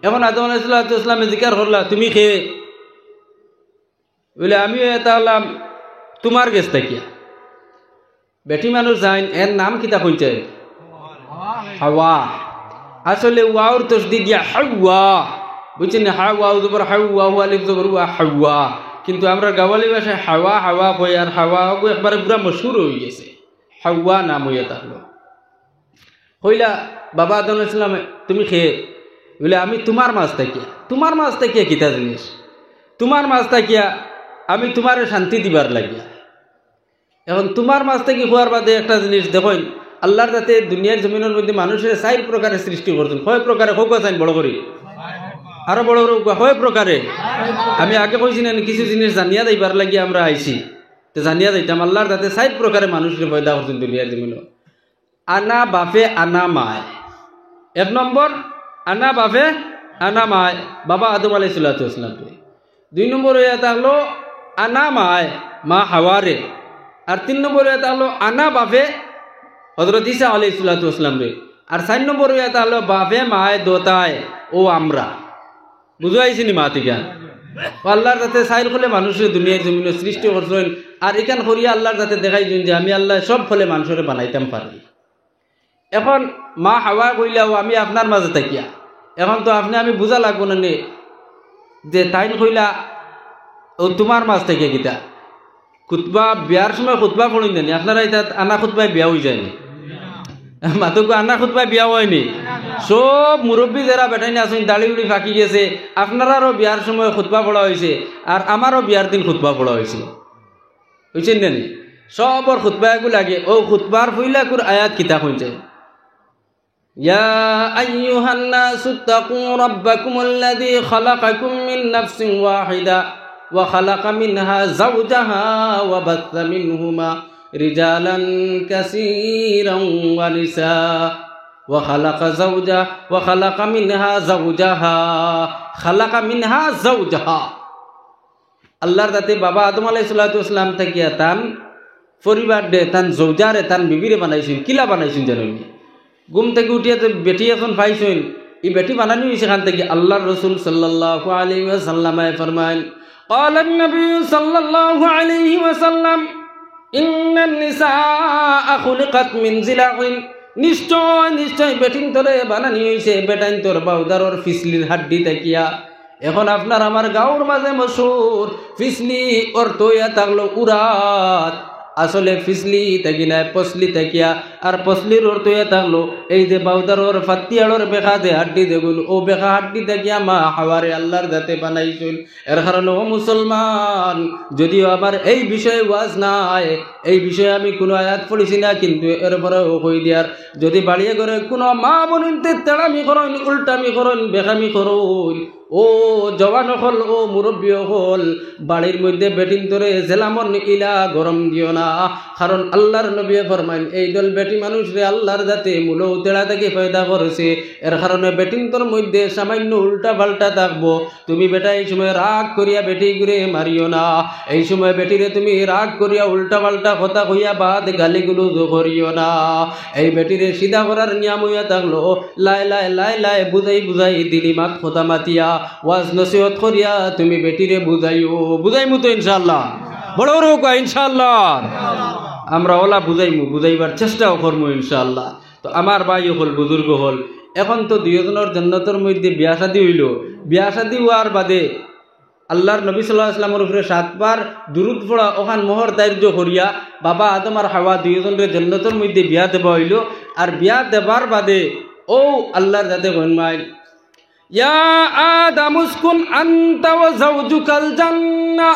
এখন আদম আলাইহিস সালাতু ওয়াস সালামে জিকার করলা, "তুমি কে?" বলে, "আমিও এটা অইলাম তুমার গেছ থাকিয়া।" বেটি মানুষ যাইন, এর নাম কিতা কইছে? হাওয়া। আসলে ওয়াওর তশদিদ দিয়া হাওয়া। বুঝছেন নি? হা ওয়াও জবর হাউ, ওয়া আলিফ জবর ওয়া, হাওয়া। কিন্তু আমরা গাওয়ালি ভাষায় হাওয়া, হাওয়া কই, আর হাওয়া ওগু একবারে পুরা মশহুর অই গেছে। হাওয়া নাম অইয়া থাকলো। কইলা, "বাবা আদম আলাইহিস সালাম, তুমি কে?" বলে, "আমি তুমার মাঝ থাকিয়া।" "তুমার মাঝ থাকিয়া কিতা জিনিস?" "তুমার মাঝ থাকিয়া আমি তুমারে শান্তি দিবার লাগিয়া।" এখন তুমার মাঝ থাকি কওয়ার বাদে একটা জিনিস দেখইন, আল্লার জাতে দুনিয়ার জমিনর মধ্যে মানুষরে চাইর প্রকারে সৃষ্টি করছইন। কয় প্রকারে? কউক্কা চাইন বড় করি, আরো বড় করি কউক্কা, কয় প্রকারে? আমি আগে কইছি না নি, কিছু জিনিস জানিয়া যাইবার লাগি আমরা আইছি, তে জানিয়া যাইতাম। আল্লার জাতে চাইর প্রকারে মানুষরে পয়দা করছইন দুনিয়ার জমিনো। আনা বাফে, আনা মায়। এক নম্বর, আনা বাফে, আনা মায়, বাবা আদম আলাইহিস সালাতু ওয়াস সালামরে। দুই নম্বর অইয়া থাকলো আনা মায়, মা হাওয়ারে। আর তিন নম্বর অইয়া থাকলো আনা বাফে, হযরত ঈসা আলাইহিস সালাতু ওয়াস সালামরে। আর চাইর নম্বর অইয়া থাকলো বাফে মায় দোতায়, ও আমরা। বুঝাইছি নি মাত ইখান? ও আল্লার জাতে চাইর খলে মানুষরে দুনিয়ার জমিনো সৃষ্টি করছইন, আর ইখান করিয়া আল্লার জাতে দেখাইছইন যে আমি আল্লায় সব খলে মানুষরে বানাইতাম পারি। এখন মা হাওয়া কইলা, "ও আমি আপনার মাঝে থাকিয়া।" এখন তো আপনে আমি বুঝা লাগবো না নি যে তাইন কইলা, "ও তুমার মাঝ থাকিয়া কিতা?" খুতবা, বিয়ার সময় খুতবা পড়ইন না নি? আপনারা ইতা আনা খুতবায় বিয়া অই যায় নি? মাতউক্কা, আনা খুতবায় বিয়া অয় নি? সব মুরব্বি যেরা বেটাইন আছইন, দাড়ি উড়ি পাকি গেছে, আপনারারও বিয়ার সময় খুতবা পড়া অইছে, আর আমারও বিয়ার দিন খুতবা পড়া অইছে। বুঝছইন না নি? সবর খুতবা এগু লাগে। অউ খুতবার পয়লাকুর আয়াত কিতা কইছে? يا أيها الناس اتقوا ربكم الذي خلقكم من نفس واحدة وخلق منها زوجها وبث منهما رجالا كثيرا ونساء وخلق زوجها وخلق منها زوجها خلق منها زوجها আল্লার জাতে বাবা আদম আলাইহিস সালাতু ওয়াস সালাম থাকিয়া তান পরিবাররে, তান জৌজারে, তান বিবিরে বানাইছইন। কিলা বানাইছইন জানইন নি? ঘুম থাকি উঠিয়া যে বেটি এখন পাইছইন, ই বেটি বানানি অইছে কান থাকি? আল্লার রসুল সাল্লাল্লাহু আলাইহি ওয়াসাল্লামে ফরমাইন, قال النبي صلى الله عليه وسلم إن النساء خلقن من ضلع। নিশ্চয়, নিশ্চয় বেটিন্তরে বানানি অইছে বেটাইন্তর বাউদারর ফিছলির হাড্ডি থাকিয়া। এখন আপনার আমার গাঁওর মাঝে মশহুর, ফিছলি অর্থ অইয়া থাকলো উরাত। আসলে ফিছলি থাকি নায়, পছলি থাকিয়া। আর পছলির অর্থ অইয়া থাকলো এই যে বাউদারর ফাত্তিয়াড়র বেকা যে হাড্ডি যেগুন, অউ বেকা হাড্ডি থাকিয়া মা হাওয়ারে আল্লার জাতে বানাইছইন। এর কারণে ও মুসলমান, যদিও আমার এই বিষয়ে ওয়াজ নাই, এই বিষয়ে আমি কুনু আয়াত পড়ছি না, কিন্তু এরপরেও কই দিয়ার, যদি বাড়িয়ে ঘরে কুনু মা বইনতে তেড়ামি করইন, উল্টামি করইন, বেকামি করইন, ও জওয়ান অকল, ও মুরব্বি অকল, বাড়ির মধ্যে বেটিন্তরে জেলামন ইলা গরম দিও না। কারণ আল্লার নবীয়ে ফরমাইন, এই দল বেটি মানুষরে আল্লার জাতে মুলো তেড়া থাকি পয়দা করছে। এর কারণে বেটিন্তর মধ্যে সামান্য উল্টা পাল্টা থাকবো। তুমি বেটা এই সময় রাগ করিয়া বেটিগুরে মারিও না। এই সময় বেটিরে তুমি রাগ করিয়া উল্টা পাল্টা কথা কইয়া বাদ গালিগুলোজ করিও না। এই বেটিরে সিধা করার নিয়াম অইয়া থাকলো, লাই লাই লাই লাই বুঝাই বুঝাই দিলি মাত কথা মাতিয়া, ওয়াজ নসিহত করিয়া তুমি বেটিরে বুঝাইও। বুঝাইমু তো ইনশাআল্লাহ? বড় বড় কউক্কা ইনশাআল্লাহ। আমরা অলা বুঝাইমু, বুঝাইবার চেষ্টাও করমু ইনশাআল্লাহ। তো আমার ভাই অকল, বুজুর্গ অকল, এখন তো দুইওজনর জন্নতর মধ্যে বিয়া শাদী অইলো। বিয়া শাদী অওয়ার বাদে আল্লাহর নবী সাল্লাল্লাহু আলাইহি ওয়াসাল্লামর উপরে সাতবার দুরুদ পড়া, অখান মোহর ধার্য করিয়া বাবা আদম আর হাওয়া দুইওজনরে জন্নতর মধ্যে বিয়া দেওয়া অইলো। আর বিয়া দেবার বাদে অউ আল্লাহর জাতে কইন মাইল, يا آدم اسكن أنت وزوجك الجنة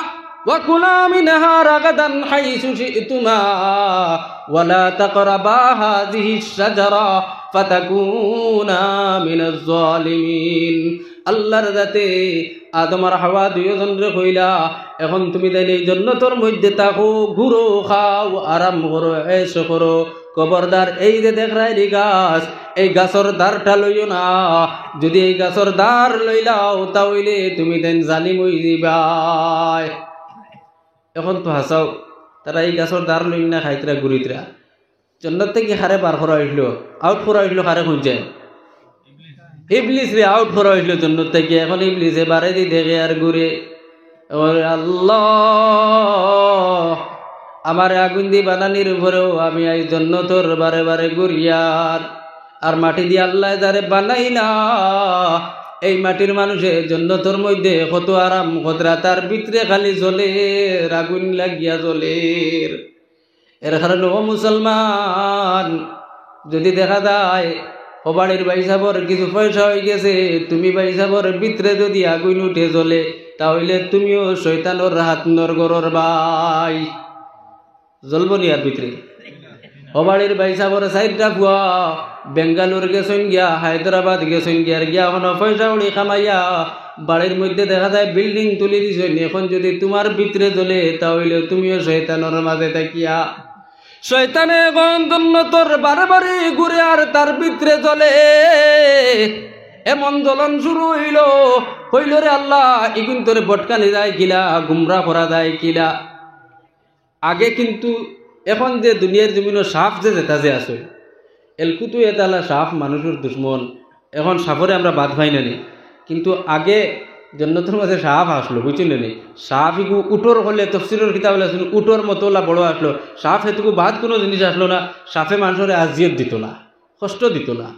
وكلا منها رغدا حيث شئتما ولا تقربا هذه الشجرة فتكونا من الظالمين। আল্লাহর জাতে আদম আর হাওয়া দুইওজনরে কইলা, এখন তুমি তাইন এই জন্নতর মধ্যে থাকো, ঘুরো, খাও, আরাম করো, এশ করো। খবরদার, এই যে দেখরায় রে গাছ, এই গাছর ধারটা লইও না। যদি এই গাছর ধার লইলাও, তা অইলে তুমি তাইন জালিম অইযিবায়। এখন তো হাছাউ, তারা এই গাছর ধার লইন না, খাইতরা, ঘুরিতরা। জন্নত থাকি কারে বার করা অইলো, আউট করা অইলো কারে কইন চাইন? ইবলিসরে আউট করা অইলো জন্নত থাকি। এখন ইবলিসে বারেদি দেখে আর ঘুরে, কয়, আল্লাহ, আমারে আগুন দি বানানির উপরেও আমি আইজ জন্নতর বারে বারে ঘুরিয়ার। আর মাটি দি আল্লায় যারে বানাইলা, এই মাটির মানুষে জন্নতর মধ্যে কত আরাম করতরা, তার ভিতরে খালি জ্বলের, আগুন লাগিয়া জ্বলের। এর কারণে, ও মুসলমান, যদি দেখা যায় হবাড়ির ভাইসাবর কিছু পয়সা অইগেছে, তুমি ভাইসাবর ভিতরে যদি আগুন উঠে জ্বলে, তা অইলে তুমিও শয়তানর হাতনর ঘরর ভাই। জ্বলবো নি আর ভিতরে? হবাড়ির ভাইসাবর চাইরটা পুয়া বেঙ্গালোর গেছইন গিয়া, হায়দ্রাবাদ গেছইন গিয়া, আর গিয়া অখন পয়সা কড়ি কামাইয়া বাড়ির মধ্যে দেখা যায় বিল্ডিং তুলি দিছইন। এখন যদি তুমার ভিতরে জ্বলে, তা অইলে তুমিও শয়তানর মাঝে থাকিয়া। শয়তানে এখন জন্নতর বারে বারে ঘুরে আর তার ভিতরে জ্বলে। এমন জ্বলন শুরু অইলো, কইলো, রে আল্লাহ, ইগুইন্তরে ভটকানি যায় কিলা, গুমরা করা যায় কিলা। আগে কিন্তু, এখন যে দুনিয়ার জমিনো সাপ যে যেতা যে আছে, এলকুতু এতালা সাপ মানুষর দুশমন। এখন সাপরে আমরা বাদ পাই না নি, কিন্তু আগে জন্নতর মাঝে সাপ আসলো, বুঝছইন নি? সাপ ইগু উটর হলে তফসিরর কিতাব লেখছইন, উটর মতো ওলা বড় আসলো। সাপ হেতুকু বাদ কুনু জিনিস আসলো না। সাপে মানুষরে আজিয়ত দিত না, কষ্ট দিত না।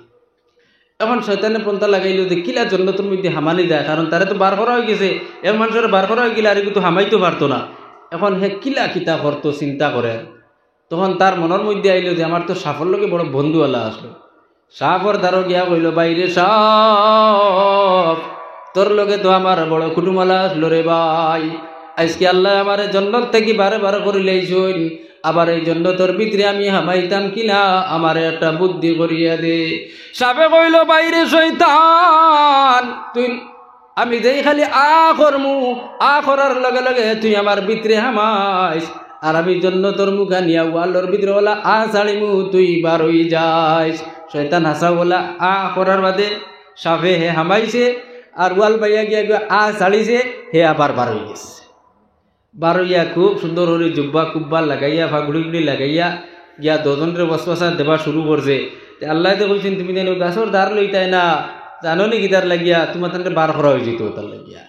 এখন শয়তানে পন্থা লাগাইলো যে কিলা জন্নতর মধ্যে হামানি যায়, কারণ তারে তো বার করা অইগেছে। এক মানুষরে বার করা অইগেলে আর ইগু তো হামাইতো পারতো না। এখন হে কিলা কিতা করতো চিন্তা করে। তখন তার মনর মধ্যে আইলো যে আমার তো সাপর লগে বড় বন্ধুআলা আসলো। সাপর ধারো গিয়া কইলো, ভাইরে সাপ, তোর লগে তো আমার বড় কুটুমআলা আসলো রে ভাই। আইজকে আল্লায় আমারে জন্নত থাকি বারে বার করিলাইছইন, আবার এই জন্নতর ভিতরে আমি হামাইতাম কিলা, আমারে একটা বুদ্ধি করিয়া দে। সাপে কইলো, ভাইরে শয়তান, তুই, আমি যেই খালি আ করমু, আ করার লগে লগে তুই আমার ভিতরে হামাইস, আর আমি জন্নতর মুখানিয়া ওয়ালর ভিতরে ওলা আ ছাড়িমু, তুই বারই যাইস। শয়তান হাছাউ ওলা আ করার বাদে সাপে হে হামাইছে, আর ওয়াল বাইয়া গিয়া গিয়া আ ছাড়িছে, হে আবার বারই গেছে। বারইয়া খুব সুন্দর করি জুব্বা কুব্বা লাগাইয়া, ফাগুড়ি গুড়ি লাগাইয়া, গিয়া দুইওজনরে ওয়াসওয়াসা দেবা শুরু করছে। তে আল্লায় তো কইছইন, তুমি তাইন গাছর ধার লইতায় না, জানো নি কিতার লাগিয়া? তুমার তানরে বার করা অইযিতো, তার লাগিয়া।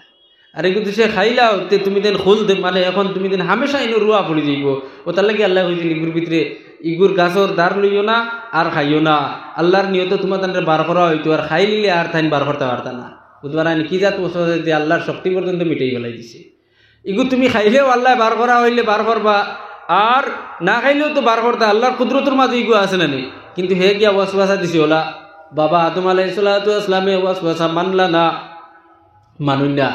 আর ইগু তো সে খাইলাও, তে তুমি তাইন খুল দে, মানে, এখন তুমি তাইন হামেশা ইনো রুয়া পড়ি যাইবো। অতার লাগি আল্লায় কইছইন, ইগুর ভিতরে, ইগুর গাছর ধার লইও না, আর খাইও না। আল্লার নিয়তে তুমার তানরে বার করা অইতো, আর খাইলিলে আর তাইন বার করতা পারতা না। বুঝবার আইন কি জাত ওয়াসওয়াসা যে আল্লার শক্তি পর্যন্ত মিটাই ফালাই দিছে। ইগু তুমি খাইলেও আল্লায় বার করা অইলে বার করবা, আর না খাইলেও তো বার করতা, আল্লার কুদরতর মাঝে ইগু আছে না নি? কিন্তু হে গিয়া ওয়াসওয়াসা দিছে ওলা, বাবা আদম আলাইহিস সালাতু ওয়াস সালামে ওয়াসওয়াসা মানলা না, মানুইন না।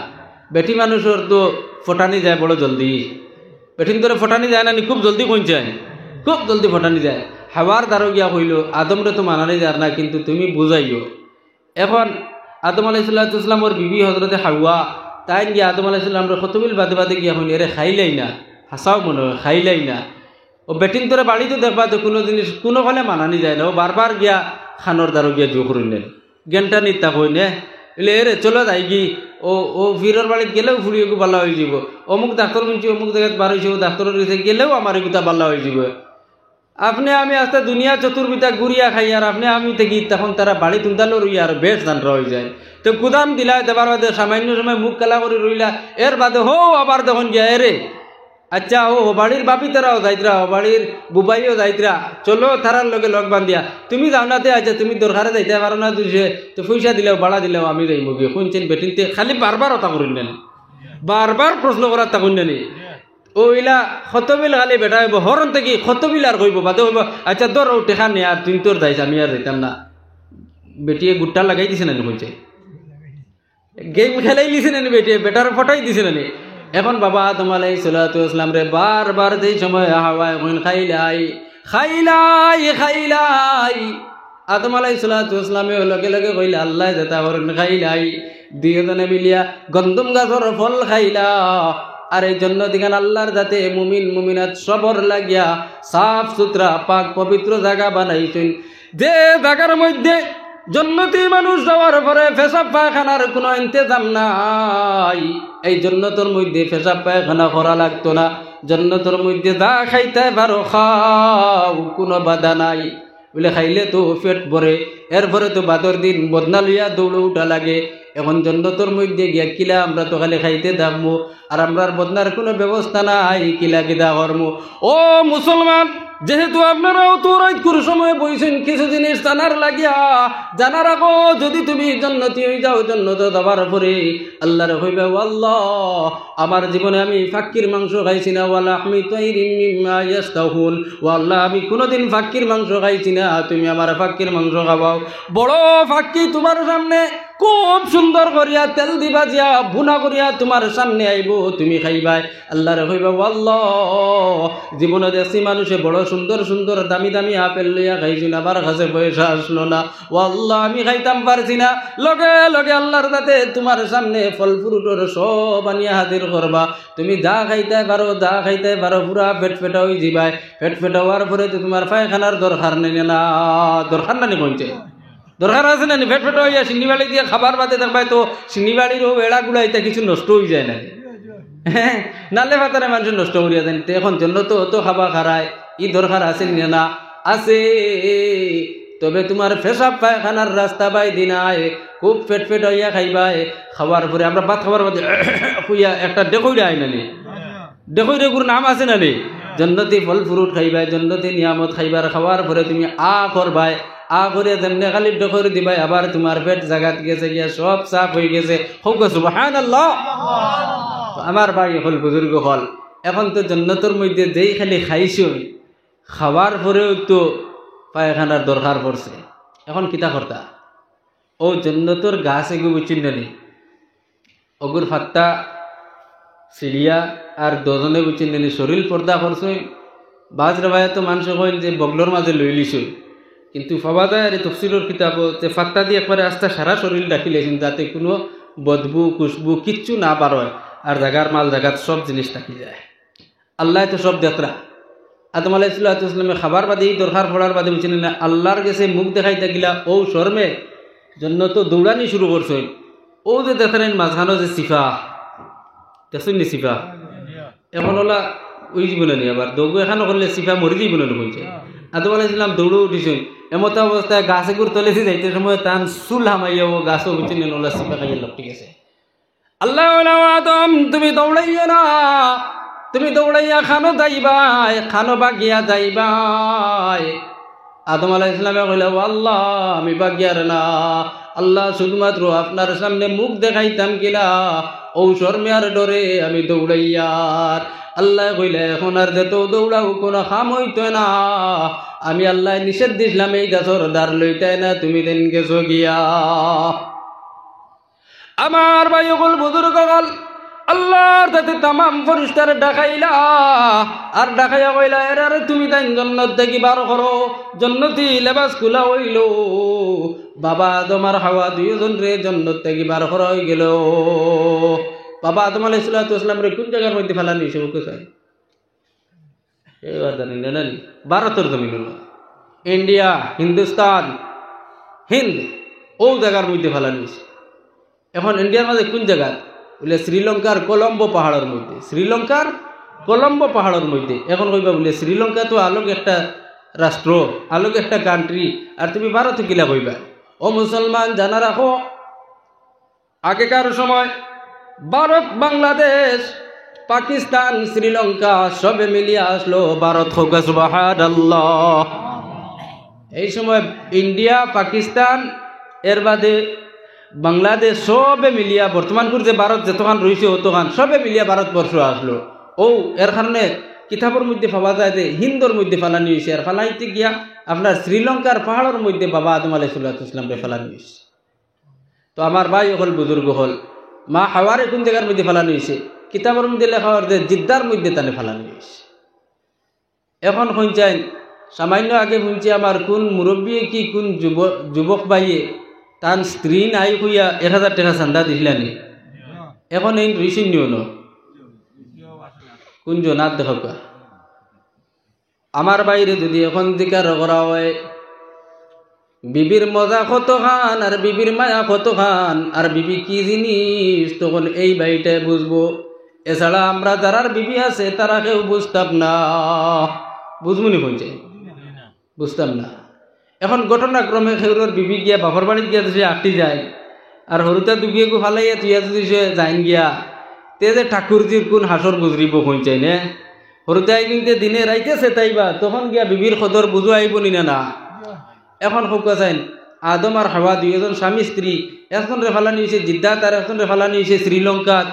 বেটি মানুষর তো ফটানি যায় বড় জলদি। বেটিন্তরে ফটানি যায় না নি, খুব জলদি কইন চাইন, খুব জলদি ফটানি যায়। হাওয়ার ধারো গিয়া কইলো, আদমরে তো মানানি যার না, কিন্তু তুমি বুঝাইও। এখন আদম আলাইহিস সালাতু ওয়াস সালামর বিবি হজরতে হাওয়া, তাইন গিয়া আদম আলাইহিস সালামরে কতবিল বাদে বাদে গিয়া কইন, এরে খাইলাই না, হাছাউ মনো অয়, খাইলাই না। অউ বেটিন্তরে বাড়িত দেখবা তো কুনু জিনিস কুনু কালে মানানি যায় না, অউ বারবার গিয়া কানর ধারো গিয়া জোর করিন নে, গেনটা নিতা কইন নে, অইলে, এরে চলো যাইগি, অউ, অউ ফিরর বাড়িত গেলেও ফুড়ি এগু বালা অইযিবো, অমুক ডাক্তর হুনছি, অমুক জাগাত বার অইছে, অউ ডাক্তরর গেছে গেলেও আমার ইগুতা বালা অইযিবো। আপনে আমি আস্তা দুনিয়া চতুর্বিতা ঘুরিয়া খাই, আর আপনে আমি থাকি তখন তারা বাড়িত উন্দালো রইয়া আর বেশ জানরা অইযায়। তে গুদাম দিলায় দেবার বাদে সামান্য সময় মুখ কালা করি রইলা, এর বাদে হউ আবার তখন গিয়া, এরে আচ্ছা, ও, ও বাড়ির বাপি তারাও যাইতরা, ও বাড়ির বুবাইও যাইতরা, চলো তারার লগে লগ বান্ধিয়া। তুমি যাও না তে, আচ্ছা, তুমি দরকারে যাইতায় পারো না, দুষে তো পয়সা দিলাও, ভাড়া দিলাও, আমি যাইমু গি। হুনছেন বেটিন্তে খালি বারবার অতা করইন না নি, বারবার প্রশ্ন করার তা করইন না নি। ও ইলা খতবিল খালি বেটা অইবো, হরন থাকি খতবিল আর কইবো, বাদে কইবো, "আচ্ছা, ধরো টেকা নে, আর তুই তোর যাইস, আমি আর যাইতাম না।" বেটিয়ে গুট্টা লাগাই দিছে না নি, কইছে। গেম খেলাইলিছে না নি বেটিয়ে, বেটারে পটাই দিছে না নি। এখন বাবা আদম আলাইহিস সালাতু ওয়াস সালামরে বারবার যেই সময় হাওয়ায় কইন, "খাইলাই, খাইলাই, খাইলাই।" আদম আলাইহিস সালাতু ওয়াস সালামে লগে লগে কইলা, "আল্লায় যেতা করইন, খাইলাই।" দুইওজনে মিলিয়া গন্ধম গাছর ফল খাইলা। আর এই জন্নত ইখান আল্লার যাতে মুমিন মুমিনাত সবর লাগিয়া সাফ সুতরা পাক পবিত্র জাগা বানাইছইন, যে জাগার মধ্যে জন্নতি মানুষ যাওয়ার পরে পেশাব পায়খানার কুনু ইন্তেজাম নাই। এই জন্নতর মধ্যে পেশাব পায়খানা করা লাগতো না। জন্নতর মধ্যে যা খাইতায় পারো খাও, কুনু বাধা নাই। বুলে, খাইলে তো পেট ভরে, এরপরে তো বাদর দিন বদনা লইয়া দৌড়ো উঠা লাগে। এখন জন্নতর মধ্যে গিয়া কিলা আমরা তো খালি খাইতে থাকমু, আর আমরার বদনার কুনু ব্যবস্থা নাই, কিলা কিতা করমু? ও মুসলমান, যেহেতু আপনারা অত রাইতকুর সময় বইছইন কিছু জিনিস জানার লাগিয়া, জানা রাখো, যদি তুমি জন্নতি অই যাও, জন্নতো যাবার পরে আল্লারে কইবা, "ও আল্লাহ, আমার জীবনে আমি পাক্কির মাংস খাইছি না, ওয়া লাহমি তাইরিম মিম্মা ইয়াশতাহুন। ও আল্লাহ, আমি কুনুদিন পাক্কির মাংস খাইছি না, তুমি আমারে পাক্কির মাংস খাওয়াও।" বড় পাক্কি তুমার সামনে খুব সুন্দর করিয়া তেল দি ভাজিয়া, ভুনা করিয়া তুমার সামনে আইবো, তুমি খাইবায়। আল্লারে কইবা, "ও আল্লাহ, জীবনে দেখছি মানুষে বড় সুন্দর সুন্দর দামি দামি আপেল লইয়া খাইছইন, আমার কাছে পয়সা আসলো না। ও আল্লাহ, আমি খাইতাম পারছি না।" লগে লগে আল্লার যাতে তুমার সামনে ফল fruit-অর সব আনিয়া হাজির করবা। তুমি যা খাইতায় পারো, যা খাইতায় পারো, পুরা পেট ফেটা অই যিবায়। পেট ফেটা অওয়ার পরে তো তুমার পায়খানার দরকার নাই না, দরকার না নি কইছে? দরকার আছে না নি? পেট ফেটা অইয়া শিন্নি বাড়ি দিয়া খাবার বাদে দেখবায় তো শিন্নি বাড়ির অউ এড়া গুড়া ইতা কিছু নষ্ট অই যায় না নি? হ্যাঁ, নালে ফাতারে মানুষ নষ্ট করিয়া দেন। তে এখন জন্নতো অত খাবা খারায়, ই দরকার আছে নি না? আছে। তবে তুমার পেশাব পায়খানার রাস্তা বায়দি নায়, খুব পেট ফেটা অইয়া খাইবায়। খাওয়ার পরে আমরা ভাত খাবার বাদে কইয়া একটা ডেকইরা আয় না নি? ডেকইর এগুর নাম আছে না নি? জন্নতি ফল fruit খাইবায়, জন্নতি নিয়ামত খাইবার, খাওয়ার পরে তুমি আ করবায়, আ করিয়া যেমনে খালি ডেকইর দিবায়, আবার তুমার পেট জাগাত গেছে গিয়া সব সাফ অই গেছে। কউক্কা সুবহানাল্লাহ। আমার ভাই অকল, বুজুর্গ অকল, এখন তো জন্নতর মধ্যে যেই খালি খাইছইন, খাওয়ার পরেউ তো পায়খানার দরকার পড়ছে। এখন কিতা করতা? অউ জন্নতর গাছ এগু বুঝছইন না নি? অগুর ফাত্তা ছিড়িয়া আর দুইজনে বুঝছইন না নি শরীল পর্দা করছইন। বাজ রেওয়ায়তো মানষে কইন যে বগলর মাঝে লইলিছইন, কিন্তু পাওয়া যায় আর ই তফসিরর কিতাবো যে ফাত্তা দি একবারে আস্তা সারা শরীল ঢাকিলাইছইন, যাতে কুনু বদবু, খুশবু কিচ্ছু না বারয়, আর জাগার মাল জাগাত সব জিনিস থাকি যায়। আল্লায় তো সব দেখরা। আদম আলাইহিস সালাতু ওয়াস সালামে খাবার বাদে, ই দরকার পড়ার বাদে বুঝছইন না, আল্লার গেছে মুখ দেখাইতা গিলা অউ শরমে জন্নতো দৌড়ানি শুরু করছইন। অউ যে দেখরা মাঝখানো যে চিপা, দেখছইন নি চিপা? এখন অলা অই যিবো না নি, আবার দৌড় এখানো করলে চিপা মরি যিবো না নি কইছে। আদম আলাইহিস সালাম দৌড়ো উঠিছইন, এমতা অবস্থায় গাছ এগুর তলেদি যাইতে সময় তান চুল হামাইয়া অউ গাছো বুঝছইন না, অলা চিপা খাইয়া লটকি গেছে। আল্লায় কইলা, "ও আদম, তুমি দৌড়াইও না, তুমি দৌড়াইয়া খানো যাইবায়, খানো বাগিয়া যাইবায়।" আদম আলাইহিস সালামে কইলা, "ও আল্লাহ, আমি বাগিয়ার না। আল্লাহ, শুধুমাত্র আপনার সামনে মুখ দেখাইতাম গিলা, অউ শরমে আর ডরে আমি দৌড়াইয়ার।" আল্লায় কইলা, "এখন আর যেত দৌড়াও, কুনু কাম অইতো না। আমি আল্লায় নিষেধ দিছলাম, এই গাছর ডার লইতায় না, তুমি দেন গেছো গিয়া।" আমার ভাই অকল, বুজুর্গ অকল, আল্লার যাতে তামাম ফিরিস্তারে ডাকাইলা, আর ডাকাইয়া কইলা, "এরারে তুমি তাইন জন্নত থাকি বার করো, জন্নতি লেবাস খুলা অইলো।" বাবা আদম আর হাওয়া দুইওজনরে জন্নত থাকি বার করা অইগেলো। বাবা আদম আলাইহিস সালাতু ওয়াস সালামরে কুন জাগার মধ্যে ফালানি অইছে, বুকে চাই? এবার জানি না, জানি। ভারতর জমিন অইলো। ইন্ডিয়া, হিন্দুস্তান, হিন্দ, অউ জাগার মধ্যে ফালানি অইছে। এখন ইন্ডিয়ার মাঝে কুন জাগাত? বুলে শ্রীলঙ্কার কলম্বো পাহাড়র মধ্যে। শ্রীলঙ্কার কলম্বো পাহাড়র মধ্যে। এখন কইবা বুলে শ্রীলঙ্কা তো আলগ একটা রাষ্ট্র, আলগ একটা country, আর তুমি ভারত কিলা কইবা? ও মুসলমান, জানা রাখো, আগেকার সময় ভারত, বাংলাদেশ, পাকিস্তান, শ্রীলঙ্কা সবে মিলিয়া আসলো ভারত। কউক্কা সুবহানাল্লাহ। এই সময় ইন্ডিয়া, পাকিস্তান, এর বাদে বাংলাদেশ সবে মিলিয়া বর্তমানকুর যে ভারত যতখান রইছে অতখান সবে মিলিয়া ভারতবর্ষ আসলো। অউ এর কারণে কিতাবর মধ্যে পাওয়া যায় যে হিন্দর মধ্যে ফালানি অইছে, আর ফালাইতে গিয়া আপনার শ্রীলঙ্কার পাহাড়র মধ্যে বাবা আদম আলাইহিস সালাতু ওয়াস সালামরে ফালানি অইছে। তো আমার ভাই অকল, বুজুর্গ অকল, মা হাওয়ারে কুন জাগার মধ্যে ফালানি অইছে? কিতাবর মধ্যে লেখা অর যে জিদ্দার মধ্যে তানে ফালানি অইছে। এখন কইন চাইন, সামান্য আগে হুনছি আমার কুন মুরব্বিয়ে কি কুন যুব-, যুবক ভাইয়ে তান স্ত্রী নাই কইয়া এক হাজার টেকা চান্দা দিছিলানি। এখন এইন রইছইন নি অনো? কুন জনাত দেখউক্কা। আমার ভাইরে যদি এখন জিকার করা অয়, বিবির মজা কতখান আর বিবির মায়া কতখান আর বিবি কি জিনিস, তখন এই ভাইটায় বুজবো। এছাড়া আমরা যারার বিবি আছে তারা কেউ বুজতাম না। বুজমু নি কইন চাইন? বুজতাম না। এখন ঘটনাক্রমে কেউরর বিবি গিয়া বাপর বাড়িত গিয়া যদি আটকি যায়, আর হুরুতা দুগিয়ে গু ফালাইয়া থুইয়া যদি সে যাইন গিয়া, তে যে ঠাকুরজির কুন হাশর গুজরিবো কইন চাইন নে? হুরুতায় কিন্তু দিনে রাইতে সেতাইবা, তখন গিয়া বিবির কদর বুজো আইবো নি না, না? এখন কউক্কা চাইন, আদম আর হাওয়া দুইওজন স্বামী স্ত্রী, একজনরে ফালানি অইছে জিদ্দাত আর একজনরে ফালানি অইছে শ্রীলঙ্কাত।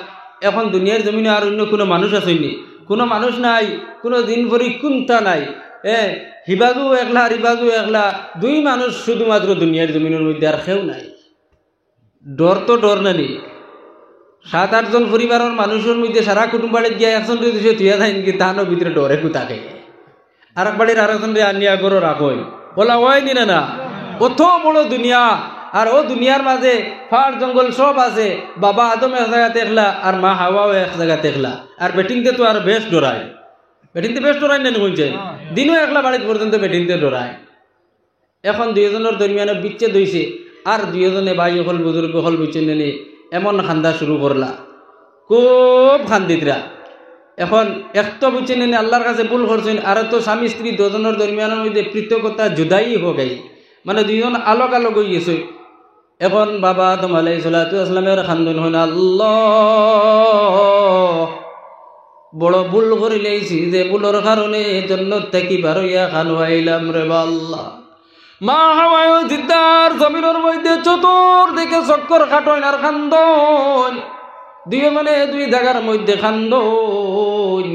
এখন দুনিয়ার জমিনো আর অইন্য কুনু মানুষ আছইন নি? কুনু মানুষ নাই, কুনু দিন ভরি কুন্তা নাই। এ, হিবাজু একলা আর ইবাজু একলা, দুই মানুষ শুধুমাত্র দুনিয়ার জমিনর মধ্যে, আর কেউ নাই। ডর তো ডর নানি। সাত আটজন পরিবারর মানুষর মধ্যে সারা কুটুম বাড়িত গিয়া একজনরে যদি সে থুইয়া যাইন গি, তানও ভিতরে ডরে কুতাকে। আরক বাড়ির আরকজনরে আনিয়া ঘরো রাখইন। অলা অয় নি না, না? অত বড় দুনিয়া, আর অউ দুনিয়ার মাঝে পাহাড় জঙ্গল সব আছে। বাবা আদম এক জাগাত একলা, আর মা হাওয়াও এক জাগাত একলা। আর বেটিন্তে তো আর বেশ ডরায়। বেটিন্তে বেশ ডরায় না নি কইন চাইন? দিনও একলা বাড়িত পর্যন্ত বেটিন্তে ডরায়। এখন দুইওজনর দরমিয়ানো বিচ্ছেদ অইছে, আর দুইওজনে ভাই অকল, বুজুর্গ অকল, বুজছইন নি, এমন কান্দা শুরু করলা, খুব কান্দিতরা। এখন এক তো বুজছইন নি আল্লার কাছে ভুল করছইন, আর তো স্বামী স্ত্রী দুইওজনর দরমিয়ানর মধ্যে পৃথকতা, জুদাই হো গই, মানে দুইওজন আলগ আলগ অইগেছে। এখন বাবা আদম আলাইহিস সালাতু ওয়াস সালামে কান্দইন, কইন, আল্লাহ, বড় ভুল করিলাইছি, যে ভুলর কারণে জন্নত থাকি বার অইয়া কানো আইলাম রেবা আল্লাহ। মা হাওয়ায়ও জিদ্দার জমিনর মধ্যে চতুর্দিকে চক্কর কাটইন আর কান্দইন। দুইওজনে দুই জাগার মধ্যে কান্দইন।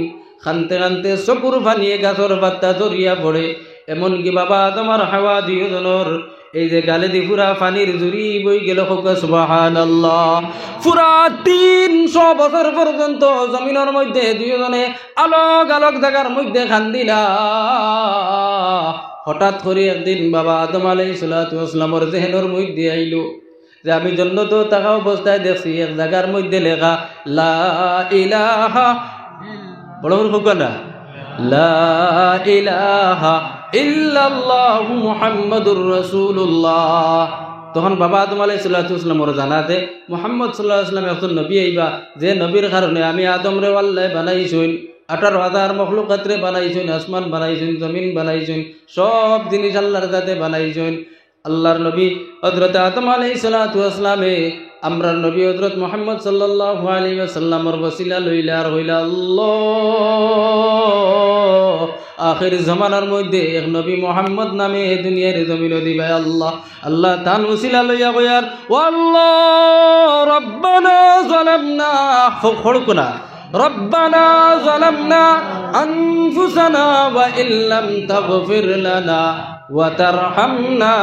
কানতে কানতে চকুর পানিয়ে গাছর পাতা ঝরিয়া পড়ে। এমনকি বাবা আদম আর হাওয়া দুইওজনর এই যে গালেদি পুরা পানির জুড়ি বই গেল, কউক্কা সুবহানাল্লাহ। পুরা তিনশো বছর পর্যন্ত জমিনর মধ্যে দুইওজনে আলগ আলগ জাগার মধ্যে কান্দিলা। হঠাৎ করি একদিন বাবা আদম আলাইহিস সালাতু ওয়াস সালামর জেহেনর মধ্যে আইলো যে আমি জন্নতো থাকা অবস্থায় দেখছি এক জাগার মধ্যে লেখা, লা ইলাহা, বড় করি কউক্কা না, লা ইলাহা ইল্লাল্লাহু মুহাম্মাদুর রাসূলুল্লাহ। তখন বাবা আদম আলাইহিস সালাতু ওয়াস সালামর জানা যে মুহাম্মদ সাল্লাল্লাহু আলাইহি ওয়াসাল্লাম একজন নবী আইবা, যে নবীর কারণে আমি আদমরেও আল্লায় বানাইছইন, আঠারো হাজার মখলুকাতরে বানাইছইন, আসমান বানাইছইন, জমিন বানাইছইন, সব জিনিস আল্লার জাতে বানাইছইন। আল্লার নবী হযরত আদম আলাইহিস সালাতু ওয়াস সালামে আমরার নবী হযরত মুহাম্মদ সাল্লাল্লাহু আলাইহি ওয়াসাল্লামর ওসিলা লইলা আর কইলা, আল্লাহ, আখির জমানার মধ্যে এক নবী মুহাম্মদ নামে এ দুনিয়ার জমিনো দিবায় আল্লাহ। আল্লাহ তান ওসিলা লইয়া কইয়ার, ও আল্লাহ, রব্বানা যালামনা, খ-, খড়কুনা, রব্বানা যালামনা আনফুসানা ওয়া ইল্লাম তাগফির লানা ওয়া তারহামনা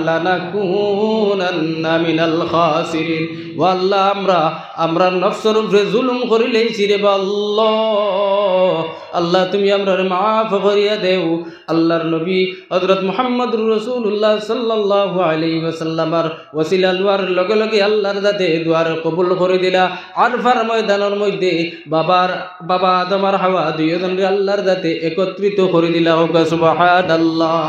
লানাকুনান্না মিনাল খাসিরিন। ও আল্লাহ, আমরা, আমরা নফসর উপরে জুলুম করিলাইছি রেবা আল্লাহ। আল্লাহ, তুমি আমরারে মাফ করিয়া দেও। আল্লার নবী হযরত মুহাম্মদুর রাসূলুল্লাহ সাল্লাল্লাহু আলাইহি ওয়াসাল্লামর ওসিলা লওয়ার লগে লগে আল্লার জাতে দোয়ারে কবুল করি দিলা। আরফার ময়দানর মধ্যে বাবার, বাবা আদম আর হাওয়া দুইওজনরে আল্লার জাতে একত্রিত করি দিলা। কউক্কা সুবহানাল্লাহ।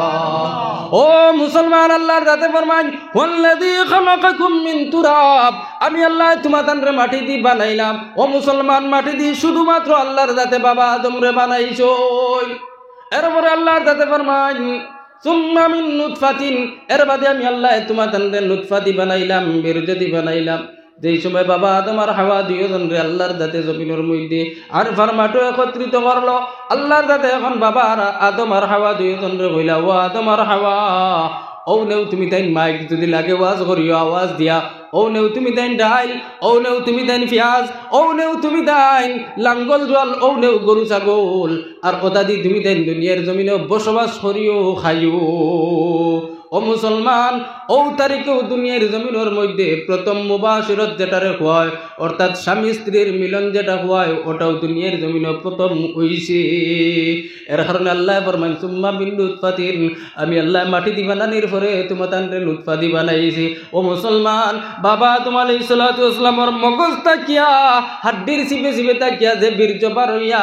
ও মুসলমান, আল্লার জাতে ফরমাইন, হুয়াল্লাযী খালাকাকুম মিন তুরাব, আমি আল্লায় তুমাতানরে মাটিদি বানাইলাম। ও মুসলমান, মাটিদি শুধুমাত্র আল্লার জাতে বাবা আদমরে বানাইছইন। এরপরে আল্লার জাতে ফরমাইন, সুম্মা মিন নুতফাতিন, এর বাদে আমি আল্লায় তুমাতানরে নুতফাদি বানাইলাম, বীর্যদি বানাইলাম। যেই সময় বাবা আদম আর হাওয়া দুইওজনরে আল্লার জাতে জমিনর মধ্যে আরাফার মাঠো একত্রিত করলো, আল্লার জাতে এখন বাবা আর আদম আর হাওয়া দুইওজনরে কইলা, "ও আদম আর হাওয়া, অউ নেও তুমি তাইন মাইক, যদি লাগে ওয়াজ করিও আওয়াজ দিয়া, অউ নেও তুমি তাইন ডাইল, অউ নেও তুমি তাইন পিয়াজ, অউ নেও তুমি তাইন লাঙ্গল জোয়াল, অউ নেও গরু ছাগল, আর অতাদি তুমি তাইন দুনিয়ার জমিনো বসবাস করিও খাইও।" ও মুসলমান, অউ তারিখেউ দুনিয়ার জমিনর মধ্যে প্রথম মুবাশরত যেটারে কয়, অর্থাৎ স্বামী স্ত্রীর মিলন যেটা কয়, অটাও দুনিয়ার জমিনো প্রথম অইছে। এর কারণে আল্লায় ফরমাইন, "সুম্মা মিন নুতফাতিন", আমি আল্লায় মাটি দি বানানির পরে তুমাতানরে নুতফা দি বানাইছি। ও মুসলমান, বাবা আদম আলাইহিস সালাতু ওয়াস সালামর মগজ থাকিয়া, হাড্ডির চিপে চিপে থাকিয়া যে বীর্য বার অইয়া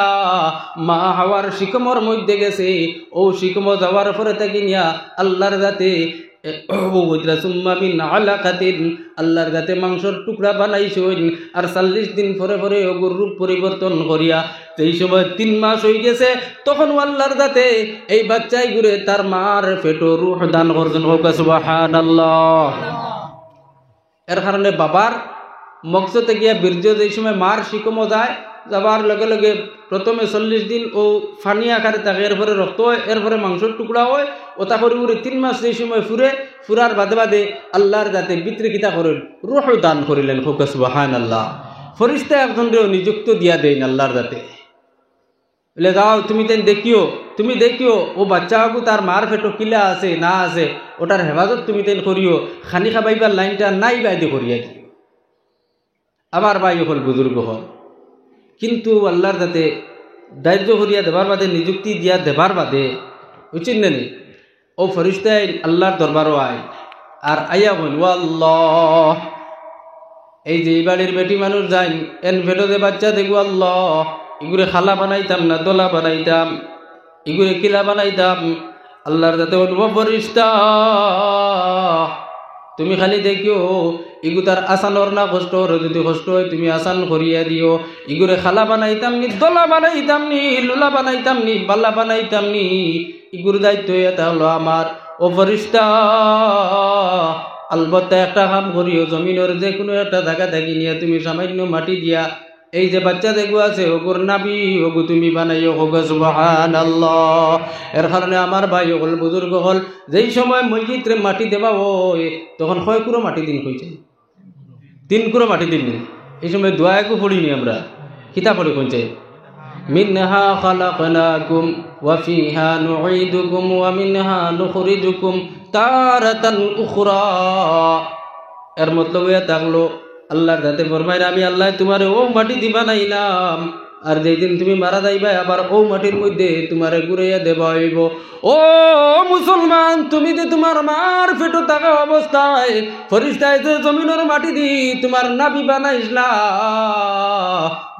মা হাওয়ার শিকমর মধ্যে গেছে, অউ শিকমো যাওয়ার পরে থাকি নিয়া আল্লার জাতে, এ, অউ কইতরা, "সুম্মা মিন আলাকাতিন", আল্লার জাতে মাংসর টুকরা বানাইছইন, আর চল্লিশ দিন পরে পরে অগুর রূপ পরিবর্তন করিয়া, যেই সময় তিন মাস অইগেছে, তখনউ আল্লার জাতে এই বাচ্চা ইগুরে তার মার পেটো রুহ দান করছইন। কউক্কা সুবহানাল্লাহ। এর কারণে বাবার মগজ থাকিয়া বীর্য যেই সময় মার শিকমো যায়, যাবার লগে লগে প্রথমে চল্লিশ দিন অউ পানি আকারে থাকে, এরপরে রক্ত অয়, এরপরে মাংসর টুকরা অয়, অতা করি করি তিন মাস যেই সময় ফুরে, ফুরার বাদে বাদে আল্লার জাতে ভিতরে কিতা করইন, রুহ দান করিলাইন। কউক্কা সুবহানাল্লাহ। ফিরিস্তা একজনরেও নিযুক্ত দিয়া দেইন আল্লার জাতে। বলে, "যাও, তুমি তাইন দেখিও, তুমি দেখিও, অউ বাচ্চাগু তার মার পেটো কিলা আছে না আছে, অটার হেফাজত তুমি তাইন করিও, খানি খাবাইবার লাইনটা নাই বায়দি করিয়া দিও।" আমার ভাই অকল, বুজুর্গ অকল, কিন্তু আল্লার জাতে দায়িত্ব করিয়া দেবার বাদে, নিযুক্তি দিয়া দেবার বাদে, বুঝছইন না নি? অউ ফিরিস্তাইন আল্লার দরবারো আইন, আর আইয়া কইন, "ও আল্লাহ, এই যে ই বাড়ির বেটি মানুষ যাইন, এন পেটো যে বাচ্চা দেখবো আল্লাহ, ইগুরে কালা বানাইতাম না ধলা বানাইতাম, ইগুরে কিলা বানাইতাম?" আল্লার জাতে কইন, "ও ফিরিস্তা, তুমি খালি দেখিও, ইগু তার আছানর না কষ্ট অর, যদি কষ্ট অয় তুমি আছান করিয়া দিও। ইগুরে কালা বানাইতাম নি, ধলা বানাইতাম নি, লুলা বানাইতাম নি, বালা বানাইতাম নি, ইগুর দায়িত্ব ইটা অইলো আমার।" ও ফিরিস্তা, আলবত্তা একটা কাম করিও, জমিনর যে কুনু একটা জাগা থাকি নিয়া তুমি সামান্য মাটি দিয়া এই যে বাচ্চা যেগু আছে, অগুর নাভি, অগু তুমি বানাইও, কউক্কা সুবহানাল্লাহ। এর কারণে আমার ভাই অকল, বুজুর্গ অকল, যেই সময় মইয়িতরে মাটি দেওয়া অয়, তখন কয় কুড়ো মাটি দিন কইছে? তিন কুড়ো মাটি দিন নি? এই সময় দোয়া এগু পড়ি নি আমরা, কিতা পড়ি কইছে? "মিনহা খালাকনাকুম ওয়া ফিহা নুঈদুকুম ওয়া মিনহা নুখরিজুকুম তারাতান উখরা।" এর মতলব ইয়া থাকলো, আল্লার জাতে ফরমাইন, "আমি আল্লায় তুমারে অউ মাটি দি বানাইলাম, আর যেই দিন তুমি মারা যাইবায়, আবার অউ মাটির মধ্যে তুমারে ঘুরাইয়া দেওয়া অইবো।" ও মুসলমান, তুমি যে তুমার মার পেটো থাকা অবস্থায় ফিরিস্তায় যে জমিনর মাটি দি তুমার নাভি বানাইছলা,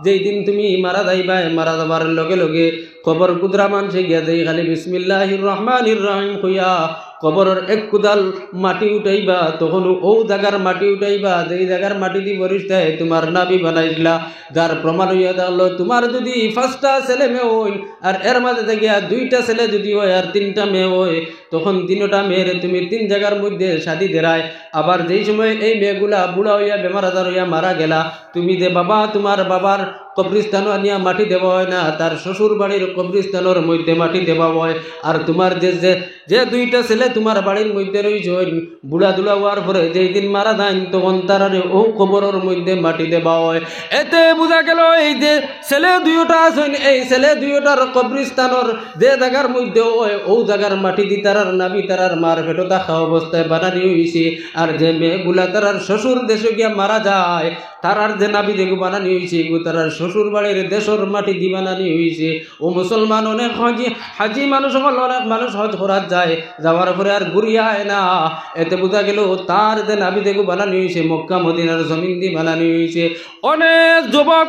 যেই দিন তুমি মারা যাইবায়, মারা যাবার লগে লগে কবর কুদরা মানষে গিয়া যেই খালি বিসমিল্লাহির রহমানির রহিম কইয়া কবরর এক কুদাল মাটি উঠাইবা, তখন অউ জাগার মাটি উঠাইবা, যেই জাগার মাটি দি ফিরিস্তায় তুমার নাভি বানাইছলা, যার প্রমাণ অইয়া থাকলো, তুমার যদি পাঁচটা ছেলে মেয়ে অইন, আর এর মাঝে থাকিয়া দুইটা ছেলে যদি অয়, আর তিনটা মেয়ে অয়, তখন তিনটা মেয়েরে তুমি তিন জাগার মধ্যে শাদি দেরায়। আবার যেই সময় এই মেয়েগুলা বুড়া অইয়া, বেমার আজার অইয়া মারা গেলা, তুমি যে বাবা, তুমার বাবার কবরস্থানো আনিয়া মাটি দেওয়া অয় না, তার শ্বশুর বাড়ির কবরস্থানর মধ্যে মাটি দেওয়া অয়। আর তুমার যে, যে, যে দুইটা ছেলে তুমার বাড়ির মধ্যে রইছইন, বুড়া দুড়া অওয়ার পরে যেই দিন মারা যাইন, তখন তারারে অউ কবরর মধ্যে মাটি দেওয়া অয়। এতে বুঝা গেলো, এই যে ছেলে দুইওটা আছইন, এই ছেলে দুইওটার কবরস্থানর যে জাগার মধ্যে অয়, অউ জাগার মাটি দি তারার নাভি তারার মার পেটো থাকা অবস্থায় বানানি অইছে। আর যে মেয়েগুলা তারার শ্বশুর দেশো গিয়া মারা যায়, তারার যে নাভি যেগু বানানি অইছে, ইগু তারার শ্বশুর বাড়ির দেশর মাটি দি বানানি অইছে। ও মুসলমান, অনেক হাজি, হাজি মানুষ অকল, অনেক মানুষ হজ করাত যায়, যাওয়ার পরে আর ঘুরিয়া আয় না। এতে বুঝা গেলো তার যে নাভি যেগু বানানি অইছে, মক্কা মদিনার জমিন দি বানানি অইছে। অনেক যুবক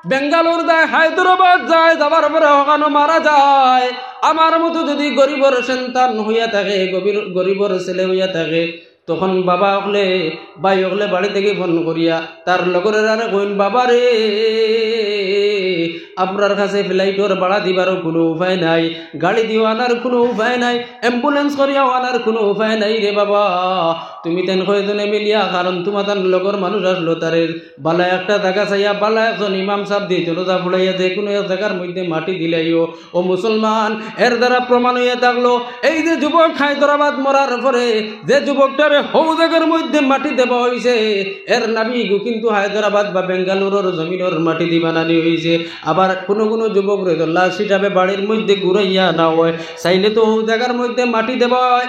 বেঙ্গালোর যায়, হায়দ্রাবাদ যায়, যাওয়ার পরে অখানো মারা যায়। আমার মতো যদি গরিবর সন্তান অইয়া থাকে, গভীর-, গরিবর ছেলে অইয়া থাকে, তখন বাবা অকলে, ভাই অকলে বাড়ি থাকি ফোন করিয়া তার লগরেরারে কইন, "বাবা রে, আপনার কাছে ফ্লাইটর ভাড়া দিবারও কুনু উপায় নাই, গাড়ি দিও আনার কুনু উপায় নাই, অ্যাম্বুলেন্স করিয়াও আনার কুনু উপায় নাই রে বাবা। তুমি তেন কয়জনে মিলিয়া, কারণ তুমাতান লগর মানুষ আসলো, তারে বালা একটা জাগা চাইয়া, বালা একজন ইমাম সাব দি জনাজা পড়াইয়া যে কুনু এক জাগার মধ্যে মাটি দিলাইও। ও মুসলমান, এর দ্বারা প্রমাণ অইয়া থাকলো, এই যে যুবক হায়দরাবাদ মরার পরে যে যুবকটারে হউ জাগার মধ্যে মাটি দেওয়া অইছে, এর নাবিগু কিন্তু হায়দরাবাদ বা বেঙ্গালুরুর জমিনর মাটি দি বানানি অইছে। আবার কুনু কুনু যুবকরে তো লাশ হিসাবে বাড়ির মধ্যে ঘুরাইয়া আনা অয়, চাইলে তো হউ জাগার মধ্যে মাটি দেওয়া অয়,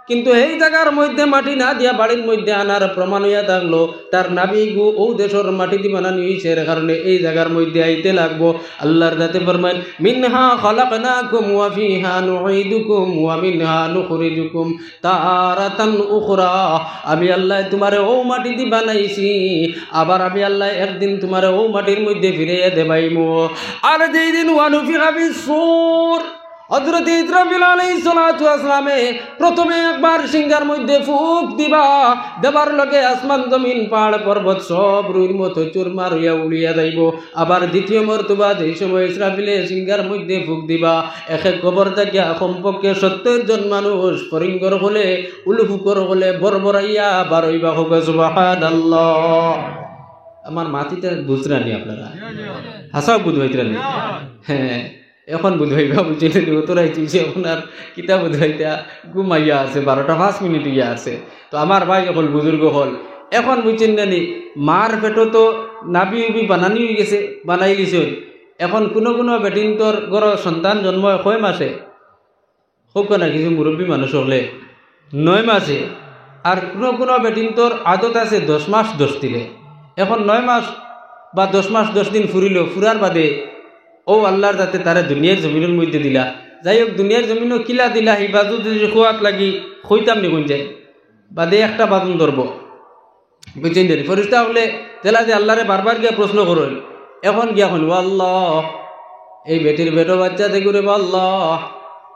কিন্তু এই জাগার মধ্যে মাটি না দিয়া বাড়ির মধ্যে আনার প্রমাণ অইয়া থাকলো, তার নাবিগু অউ দেশর মাটি দি বানানি অইছে, এর কারণে এই জাগার মধ্যে আইতে লাগবো। আল্লার জাতে ফরমাইন, "মিনহা খালাকনাকুম ওয়া ফিহা নুঈদুকুম ওয়া মিনহা নুখরিজুকুম তারাতান উখরা।" আমি আল্লায় তুমারে অউ মাটি দি বানাইছি, আবার আমি আল্লায় একদিন তুমারে অউ মাটির মধ্যে ফিরাইয়া দেবাইমু। আর যেই দিন ওয়া নুফিখা ফিস সূর, হযরত ইসরাফিল আলাইহিস সালাতু ওয়াস সালামে প্রথমে একবার শিঙ্গার মধ্যে ফুক দিবা, দেবার লগে আসমান জমিন পাহাড় পর্বত সব রুইর মতো চুরমার অইয়া উড়িয়া যাইবো। আবার দ্বিতীয় মর্তবা যেই সময় ইসরাফিলে শিঙ্গার মধ্যে ফুক দিবা, এক এক কবর থাকিয়া কমপক্ষে সত্তর জন মানুষ ফরিঙ্গর হলে, উলুফুকর হলে বরবরাইয়া বার অইবা। কউক্কা সুবহানাল্লাহ। আমার মাতিতা বুঝরা নি আপনারা? হাছাউ বুঝ পাইতরা নি? হ্যাঁ। এখন বুঝ পাইবা, বুঝছইন নি? অতরাই তুইছে, এখন আর কিতা বুঝ পাইতা, ঘুমাইয়া আছে, বারোটা পাঁচ মিনিট অইয়া আছে। তো আমার ভাই অকল, বুজুর্গ অকল, এখন বুঝছইন না নি, মার পেটো তো নাভি উভি বানানি অইগেছে, বানাইলিছইন। এখন কুনু কুনু বেটিন্তর ঘরো সন্তান জন্ম অয় কয় মাসে? কউক্কা না কিছু মুরব্বি মানুষ অকলে, নয় মাসে। আর কুনু কুনু বেটিন্তর আদত আছে দশ মাস দশ দিনে। এখন নয় মাস বা দশ মাস দশ দিন ফুরিলো, ফুরার বাদে অউ আল্লার জাতে তারে দুনিয়ার জমিনর মধ্যে দিলা। যাই হউক, দুনিয়ার জমিনো কিলা দিলা, হি বাজু যদি কুয়াত লাগি কইতাম নি কুন যায়, বাদে একটা বাজুন ধরবো। বুঝছইন নি? ফিরিস্তা অকলে যেলা যে আল্লারে বারবার গিয়া প্রশ্ন করইন, এখন গিয়া কইন, "ও আল্লাহ, এই বেটির পেটো বাচ্চা দেখুরে বা আল্লাহ,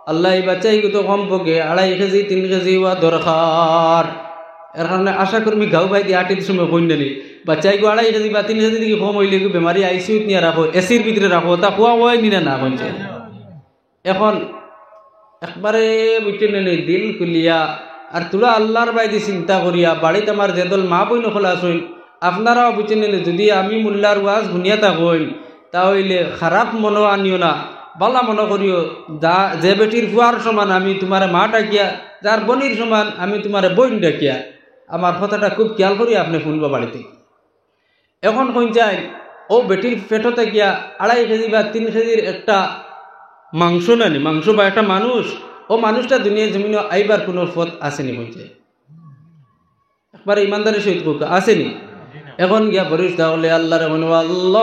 আল্লাহ, এই বাচ্চা ইগু তো কমপক্ষে আড়াই কেজি, তিন কেজি অওয়া দরকার।" এর কারণে আশা করি গাউ বায়দি আটির সময় কইন না নি, "বাচ্চা ইগু আড়াই কেজি বা তিন কেজি থাকি কম অইলে ইগু বেমারি আইসিইউত নিয়া রাখো, এসির ভিতরে রাখো, তা কুয়া অয় নি না না?" কইন যে। এখন একবারে বুঝছইন নি, দিল খুলিয়া আর থুড়া আল্লার বায়দি চিন্তা করিয়া, বাড়িত আমার যে দল মা বইন অকল আছইন, আপনারাও বুঝছইন নি, যদি আমি মোল্লার ওয়াজ হুনিয়া থাকইন, তা অইলে খারাপ মনো আনিও না, বালা মনো করিও। যা, যে বেটির ফুয়ার সমান আমি তুমারে মা ডাকিয়া, যার বইনর সমান আমি তুমারে বইন ডাকিয়া, আমার কথাটা খুব খিয়াল করি আপনে হুনবা বাড়িত। এখন কইন চাইন, অউ বেটির পেটো থাকিয়া আড়াই কেজি বা তিন কেজির একটা মাংস না নি, মাংস বা একটা মানুষ, অউ মানুষটা দুনিয়ার জমিনো আইবার কুনু পথ আছে নি কইন চাইন? একবারে ইমানদারির সহিত কউক্কা, আছে নি? এখন গিয়া ফিরিস্তা অকলে আল্লারে কইন, "ও আল্লাহ,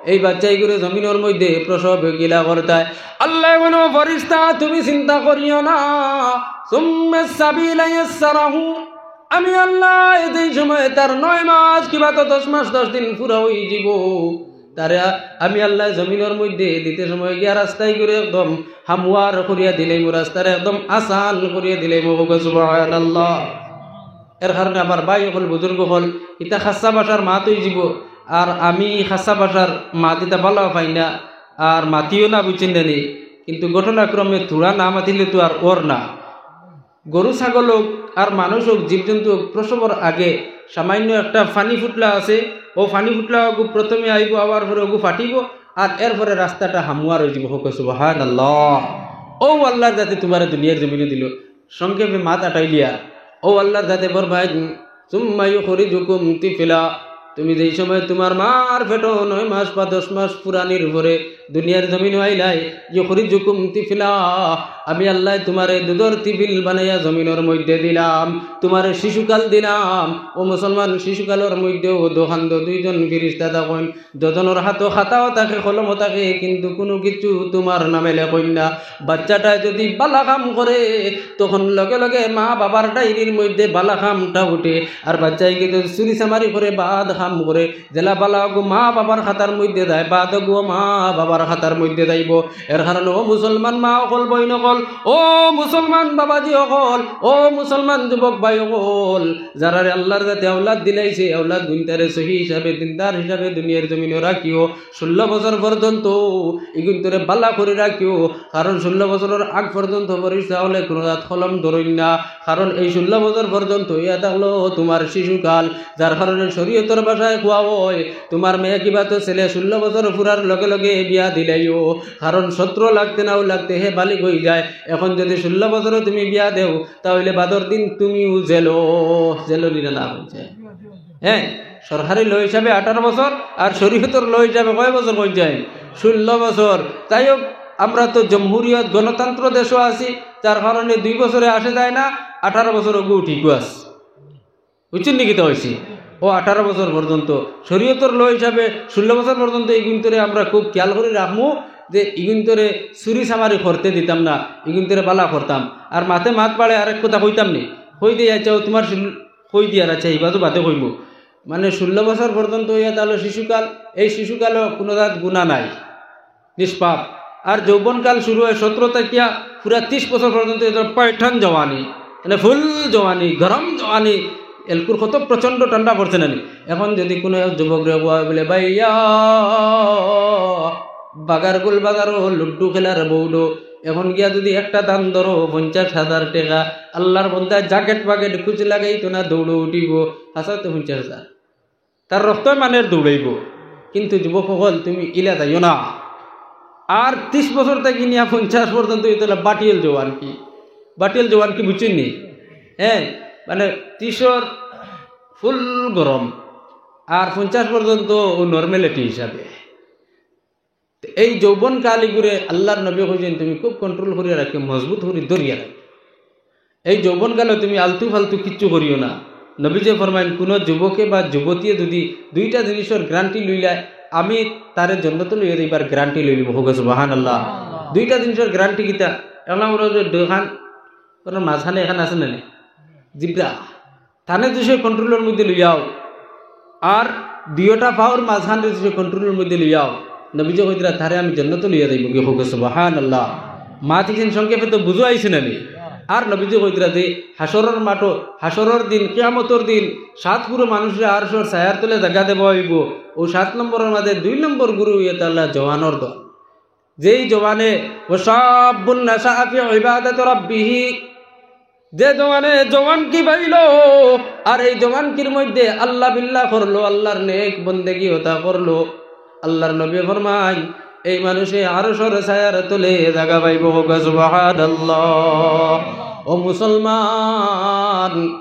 এই বাচ্চা ইগুরে জমিনর মধ্যে প্রসব কিলা করতায়?" আল্লায় কইন, "ও ফিরিস্তা, তুমি চিন্তা করিও না, সুম্মা সাবিলা ইয়াসসারাহু।" আমি আল্লায় যেই সময় তার নয় মাস কিবা তো দশ মাস দশ দিন পুরা অইযিবো, তারে আমি আল্লায় জমিনর মধ্যে দিতে সময় গিয়া রাস্তা ইগুরে একদম হামওয়ার করিয়া দিলাইমু, রাস্তারে একদম আসান করিয়া দিলাইমু। কউক্কা সুবহানাল্লাহ। এর কারণে আমার ভাই অকল, বুজুর্গ অকল, ইতা খাসা ভাষার মাত অইযিবো, আর আমি খাসা ভাষার মাত ইতা বালা পাই না, আর মাতিও না, বুঝছইন না নি? কিন্তু ঘটনাক্রমে থুড়া না মাতিলে তো আর অর না। গরু ছাগল অউক আর মানুষ অউক, জীবজন্তু অউক, প্রসবর আগে সামান্য একটা পানি ফুটলা আছে, অউ পানি ফুটলা অগু প্রথমে আইবো, আওয়ার পরে অগু ফাটিবো, আর এরপরে রাস্তাটা হামওয়ার অইযিবো। কউক্কা সুবহানাল্লাহ। অউ আল্লার জাতে তুমারে দুনিয়ার জমিনো দিলো, সংক্ষেপে মাত আটাইলিয়া, অউ আল্লার জাতে ফরমাইন, সুম্মা ইউখরিজুকুম তিফলা। তুমি যেই সময় তুমার মার পেটো নয় মাস বা দশ মাস পুরানির পরে দুনিয়ার জমিনো আইলায়, ইউখরিজুকুম তিফলা, আমি আল্লায় তুমারে দুধর তিফিল বানাইয়া জমিনর মধ্যে দিলাম, তুমারে শিশুকাল দিলাম। ও মুসলমান, শিশুকালর মধ্যেও দোকান দো দুইজন ফিরিস্তা থাকইন, দুইজনর হাতো খাতাও থাকে, কলমও থাকে, কিন্তু কুনু কিচ্ছু তুমার নামে লেখইন না। বাচ্চাটায় যদি বালা কাম করে, তখন লগে লগে মা বাবার ডায়েরির মধ্যে বালা কামটা উঠে। আর বাচ্চায় যদি চুরি চামারি করে, বাদ কাম করে, যেলা বালা অগু মা বাবার খাতার মধ্যে যায়, বাদ অগু মা বাবার আর খাতার মধ্যে যাইবো। এর কারণে ও মুসলমান মা অকল, বইন অকল, ও মুসলমান বাবাজি অকল, ও মুসলমান যুবক ভাই অকল, যারারে আল্লার যাতে আওলাদ দিলাইছে, আওলাদ গুইনতারে সহি হিসাবে, দিনদার হিসাবে দুনিয়ার জমিনো রাখিও। ষোলো বছর পর্যন্ত ইগুইনতরে বালা করি রাখিও, কারণ ষোলো বছরর আগ পর্যন্ত ফিরিস্তা অকলে কুনু জাত কলম ধরইন না, কারণ এই ষোলো বছর পর্যন্ত ইয়া থাকলো তুমার শিশুকাল, যার কারণে শরীয়তর ভাষায় কওয়া অয়, তুমার মেয়ে কিবা তো ছেলে ষোলো বছর পুরার লগে লগে বিয়া দিলাইও, কারণ সতরো লাগতে নাও লাগতে হে বালিগ অইযায়। এখন যদি ষোলো বছরো তুমি বিয়া দেও, তা অইলে বাদর দিন তুমিও জেলো, জেলো নি না, না অইযায়। হ্যাঁ, সরকারি ল হিসাবে আঠারো বছর, আর শরীয়তর ল হিসাবে কয় বছর অইযায়? ষোলো বছর। যাই হোক, আমরা তো জমহুরিয়ত, গণতন্ত্র দেশো আছি, যার কারণে দুই বছরে আসে যায় না, আঠারো বছর অগু ঠিকও আছে। বুঝছইন নি কিতা অইছে? ও আঠারো বছর পর্যন্ত শরীয়তর ল হিসাবে ষোলো বছর পর্যন্ত ইগুইনতরে আমরা খুব খেয়াল করি রাখমু যে ইগুইনতরে চুরি চামারি করতে দিতাম না, ইগুইনতরে বালা করতাম। আর মাতে মাত বাড়ে আরেক কথা কইতাম নি, কই দেই, আচ্ছা, ও তুমার ষোল-, কই দিয়ার, আচ্ছা, ইবাজু বাদে কইমু। মানে ষোলো বছর পর্যন্ত ইয়া থাকলো শিশুকাল, এই শিশুকালো কুনু জাত গুনা নাই, নিষ্পাপ। আর যৌবনকাল শুরু অয় সতরো থাকিয়া পুরা তিশ বছর পর্যন্ত, ইটা পাইঠান জওয়ানি, মানে ফুল জওয়ানি, গরম জওয়ানি। এলকুর কত প্রচণ্ড ঠান্ডা পড়ছে না নি? এখন যদি কুনু এক যুবকরে কওয়া অয় বুলে, "ভাইয়া, বাগারগুল বাজারো লুড্ডু খেলার বোর্ডো এখন গিয়া যদি একটা দান ধরো পঞ্চাশ হাজার টেকা, আল্লার বন্দায় জ্যাকেট প্যাকেট কুচ লাগাইতো না, দৌড়ো উঠিবো, হাছাউ তো পঞ্চাশ হাজার।" তার রক্তয় মানের দৌড়াইবো। কিন্তু যুবক অকল, তুমি ইলা যাইও না। আর তিশ বছর থাকি নিয়া পঞ্চাশ পর্যন্ত ইতা অইলো বাটিয়াল জওয়ানকি। বাটিয়াল জওয়ানকি বুঝছইন নি? হ্যাঁ, মানে তিশর ফুল গরম, আর পঞ্চাশ পর্যন্ত ও normality হিসাবে। তে এই যৌবনকাল ইগুরে আল্লার নবী কইছইন, তুমি খুব control করিয়া রাখিও, মজবুত করি ধরিয়া রাখিও। এই যৌবনকালো তুমি আলতু ফালতু কিচ্ছু করিও না। নবীজি ফরমাইন, কুনু যুবকে বা যুবতীয়ে যদি দুইটা জিনিসর guarantee লইলায়, আমি তারে জন্নতো লইয়া যাইবার guarantee লইলিমু। কউক্কা সুবহানাল্লাহ। দুইটা জিনিসর guarantee কিতা? এক নম্বর অইলো দুইখান কুনু মাঝখানে এখান আছে না নি? Zebra। তানে যদি সে control-র মধ্যে লইয়াও, আর দুইওটা পাওর মাঝখানে যদি সে control-র মধ্যে লইয়াও, নবীজি কইতরা, "তারে আমি জন্নতো লইয়া যাইমুগি।" কউক্কা সুবহানাল্লাহ। মাত ইখান সংক্ষেপে তো বুঝো আইছে না নি? আর নবীজি কইতরা যে হাশরর মাঠো, হাশরর দিন, কিয়ামতর দিন, সাত গুরু মানুষরে আরশর ছায়ার তলে জাগা দেওয়া অইবো। অউ সাত নম্বরর মাঝে দুই নম্বর গুরু অইয়া থাকলা জওয়ানর দল। যেই জওয়ানে, "ওয়া শাব্বুন নাশাআ ফি ইবাদাতি রাব্বিহি", যে জওয়ানে জওয়ানকি পাইলো, আর এই জওয়ানকির মধ্যে আল্লাহ বিল্লাহ করলো, আল্লার নেক বন্দেগি অতা করলো, আল্লার নবী ফরমাইন, এই মানুষে আরশর ছায়ার তলে জাগা পাইবো। কউক্কা সুবহানাল্লাহ। ও মুসলমান,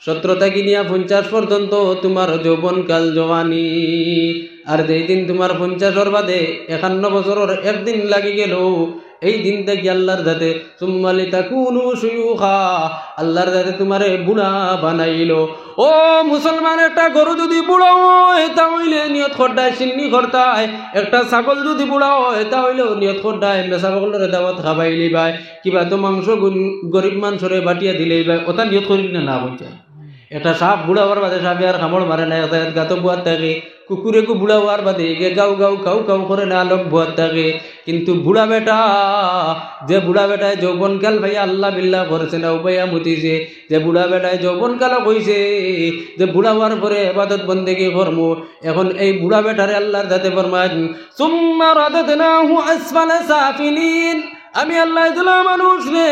সতরো থাকি নিয়া পঞ্চাশ পর্যন্ত তুমার যৌবনকাল জওয়ানি, আর যেই দিন তুমার পঞ্চাশর বাদে একান্ন বছরর একদিন লাগি গেলো, এই দিন থাকি আল্লার যাতে, "সুম্মা লিতাকুনু শুয়ুখা", আল্লার যাতে তুমারে বুড়া বানাইলো। ও মুসলমান, একটা গরু যদি বুড়া অয়, তা অইলে নিয়ত করতায়, সিন্নি করতায়। একটা ছাগল যদি বুড়া অয়, তা অইলেও নিয়ত করতায়, মেসাব অকলরে দাওয়াত খাবাইলিবায়। কিবা তো মাংস গুন-, গরিব মানষরে বাটিয়া দিলাইবায়, অতা নিয়ত করিল না, না বুঝায়। একটা সাপ বুড়া অওয়ার বাদে সাপে আর কামড় মারে না, এক জাগাত গাতো বওয়াত থাকে। কুকুরেগু বুড়া অওয়ার বাদে এগে গাউ গাউ কাউ কাউ করে না, আলগ বওয়াত থাকে। কিন্তু বুড়া বেটা, যে বুড়া বেটায় যৌবনকাল পাইয়া আল্লাহ বিল্লাহ করছে না, উবাইয়া মুতিছে, যে বুড়া বেটায় যৌবনকালো কইছে যে বুড়া অওয়ার পরে ইবাদত বন্দেগি করমু, এখন এই বুড়া বেটারে আল্লার যাতে ফরমাইন, "সুম্মা রাদাদনাহু আসফালা সাফিলিন।" আমি আল্লায় যেলা মানুষরে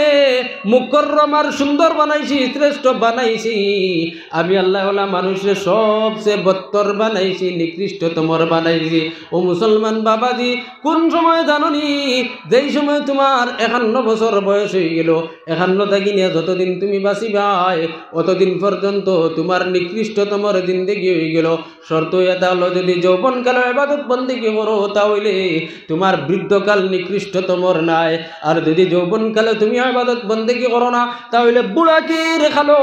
মুকাররম আর সুন্দর বানাইছি, শ্রেষ্ঠ বানাইছি। আমি আল্লায় অলা মানুষরে সবচে বত্তর বানাইছি, নিকৃষ্টতমর বানাইছি। ও মুসলমান বাবাজি, কুন সময় জানো নি? যেই সময় তুমার একান্ন বছর বয়স অইগেলো, একান্ন থাকি নিয়া যতদিন তুমি বাচিবায়, অতদিন পর্যন্ত তুমার নিকৃষ্টতমর জিন্দেগি অইগেলো। শর্ত অইয়া থাকলো, যদি যৌবনকালো ইবাদত বন্দেগি করো, তা অইলে তুমার বৃদ্ধকাল নিকৃষ্টতমর নায়। আর যদি যৌবন কালো তুমি ইবাদত বন্দেগি করো না, তা অইলে বুড়াকির কালো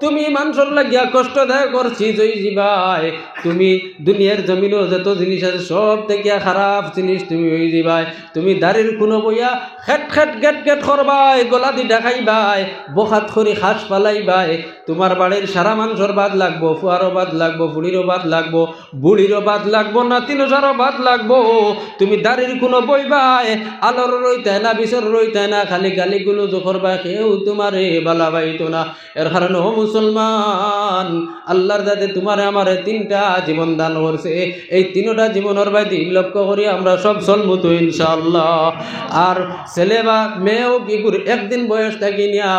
তুমি মানষর লাগিয়া কষ্টদায়কর চিজ অইযিবায়। তুমি দুনিয়ার জমিনো যত জিনিস আছে, সব থাকিয়া খারাপ জিনিস তুমি অইযিবায়। তুমি দাড়ির কুনো বইয়া খেট খেট গেট গেট করবায়, গলাদি ডাকাইবায়, বখাত করি খাস ফালাইবায়। তুমার বাড়ির সারা মানষর বাদ লাগবো, ফুয়ারও বাদ লাগবো, ফুড়িরও বাদ লাগবো, বুড়িরও বাদ লাগবো, নাতি নসারও বাদ লাগবো। তুমি দাড়ির কুনো বইবায়, আলোর রইতায় না, বিছর রইতায় না, খালি গালি গুলুজ করবায়, কেউ তুমারে বালা পাইতো না। এর কারণে, ও মুসলমান, আল্লার দাদে তুমারে আমারে তিনটা জীবন দান করছে। এই তিনটা জীবনর বায়দি লক্ষ্য করি আমরা সব চলমু তো ইনশাআল্লাহ। আর ছেলে বা মেয়ে অউক, ইগুর একদিন বয়স থাকি নিয়া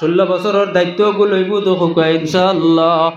ষোলো বছরর দায়িত্ব গুলো অইবো তো কউক্কা ইনশাআল্লাহ।